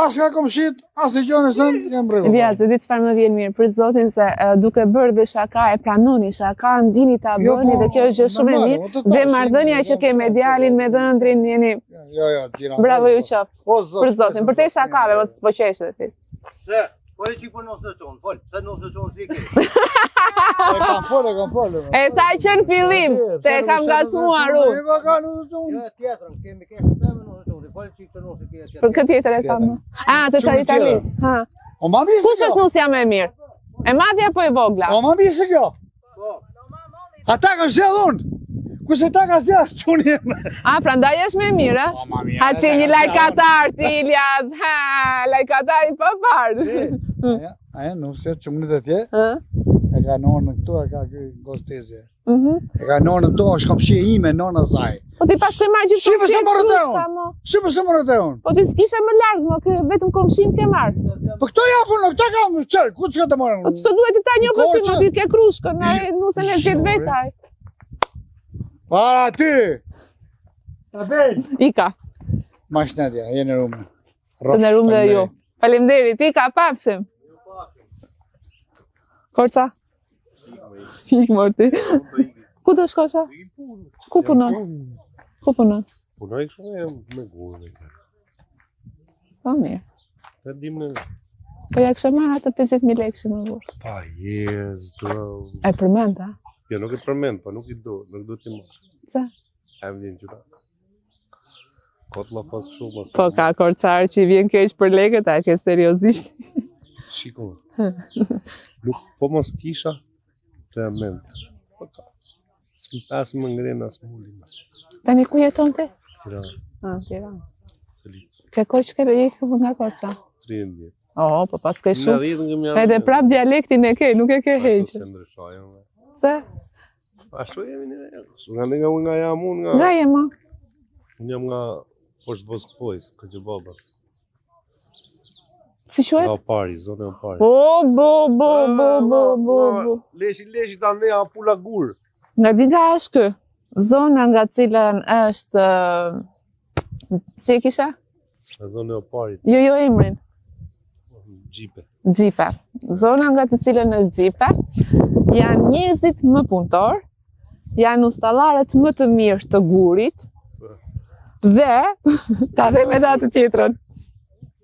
as nga komshit, as një gjë në send, jam rregull. Iliaz, e di çfarë më vjen mirë për Zotin se uh, duke bërë dhe shaka e pranoni shaka, ndini ta Jo, bëni po, dhe kjo është gjë shumë e normale, mirë. po të Dhe thash, marrëdhënia jemi- që ke me djalin, me dhëndrin, jeni Jo, jo, gjira. bravo ju qoftë. O zot. Për Zotin, për te shakave, mos po qeshet ti. Se, po e që po nësë tonë, fol, pse nësë tonë si ke? E kam fol, e kam fol. E tha që në fillim, se e kam ngacmuar unë. E ka nësë tonë. Jo, tjetrën, kemi keshë të me nësë tonë, fol që të nësë ke tjetrën. Për këtë tjetër e kam. A, të të Çuni Italis. Ha. O ma mirë se Kush kjo? është nusja më e mirë? E madhja apo e vogla? O ma mirë se kjo? Po. Ata kam zgjedh unë. Kurse ta ka zgjedh çuni im. A, prandaj është më e mirë, ë? O ma mirë. Ha që një lajkatar ti Iliaz, ha, lajkatar i paparë. Aja, aja nusja çunit atje, Ë? e ka nonën këtu, e ka ky gosteze. Mhm. E ka nonën këtu, është komshi ime, nona saj. Po ti pas ke marrë gjithë Si pse komshin morët e krushka, unë? mo. Si pse morët e unë? Po ti s'kishe më larg, mo, kë vetëm komshin ke marrë. Po këto japun, këto kam, çe, ku të të marrë Po unë? ç'të duhet ti ta njohësh ti, mo Korçë. ti ke krushkën, ai nusën e zgjedh Zore. vetë ai. Para ty! Ta bej! Ika, Ma shnetja, jeni rume. të nderuam dhe ju. Faleminderit, Ika, pafshim. Korça? Ik morti. Ku do shkosh? a? Ku punon? Ku punon? Punoj kështu me me gurë dhe këta. Po mirë. E dim në Po ja kishe marrë atë 50.000 lekë më burr. pa jes, do. E përmend, a? Jo, nuk e përmend, po nuk i do, nuk do t'i marr. Pse? E më vjen gjyra. Kotlla pas kështu mos. Po ka korçar që i vjen keq për lekët, a e ke seriozisht? Shiko. Nuk po mos kisha të e mend. Po ka. S'më as më ngren as më ulin. Tani ku jeton ti? Tiranë, Ah, Tiranë. Felic. Ke kohë që ke ikur nga Korça? 30 vjet. Oh, po pas ke shumë. 90 nga më Edhe prap dialektin e ke, nuk e ke heq. Ashtu se ndryshoj unë. Pse? Ashtu jemi ne. Nga nga unë nga jam unë nga. Nga je mo? Unë jam nga poshtë Voskpojës, Këtë Si quhet? Nga Opari, zona e Oparit. Po, bo, bo, bo, bo, bo, bo. Leshi, leshi ta ndeja pula gur. Nga di nga është ky? Zona nga cilën është ë, si e kisha? Nga zona e Oparit, Jo, jo emrin. Xhipe. Xhipe. Zona nga të cilën është Xhipe janë njerëzit më punëtor, janë ustallarët më të mirë të gurit dhe ta them edhe atë tjetrën.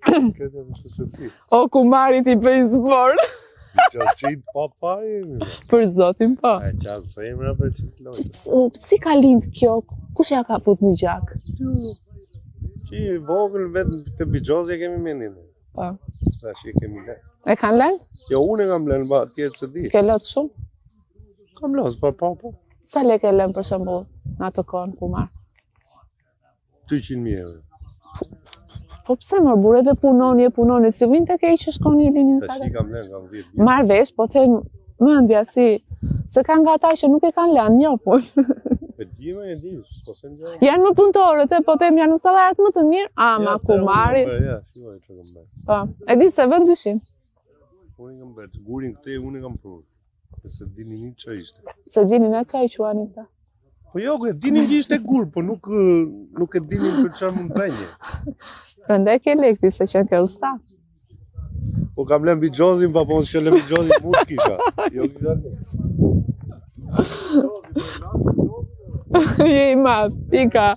Këtë është se ti. O kumarit i bëjnë zbor Qa qitë pa pa jemi. ba. për zotin po. E qa zemra për qitë lojtë. Si ka lind kjo? Kush ja ka fut në gjak? Që i vogël vetëm të bixhozi e kemi mendin. Po. Tash e kemi lënë. E kanë lënë? Jo, unë e kam lënë, ba, tjerë se di. Ke lot shumë? Kam lënë, pa pa po. Sa lekë e lënë për shembull në atë kohën kumar? 200.000 euro. Po pse mor burë edhe punoni e punoni, si vinte keq që shkoni i lini në Tash kate? i kam lënë, kam 10 vjet. Marr vesh, po them mendja si se ka nga ata që nuk e kanë lënë një punë. E di më e di, po se gjë. Janë më punëtorët, e, po them janë ustallarët më të mirë, ama kumari, Ja, shikoj çka kam bërë. po. E di se vën dyshim, Unë e kam bërë, gurin këtë unë e kam prurë. Se dini një çfarë ishte. se dini na çaj quanin këta. Po jo, e dinin që ishte gur, po nuk ë, nuk e dinin për çfarë mund bënje. Prandaj ke lekti se qenë ke usta. Po kam lënë bixhozin, pa po mos që lënë bixhozin mund kisha. Jo kisha. lënë. Je i madh, pika.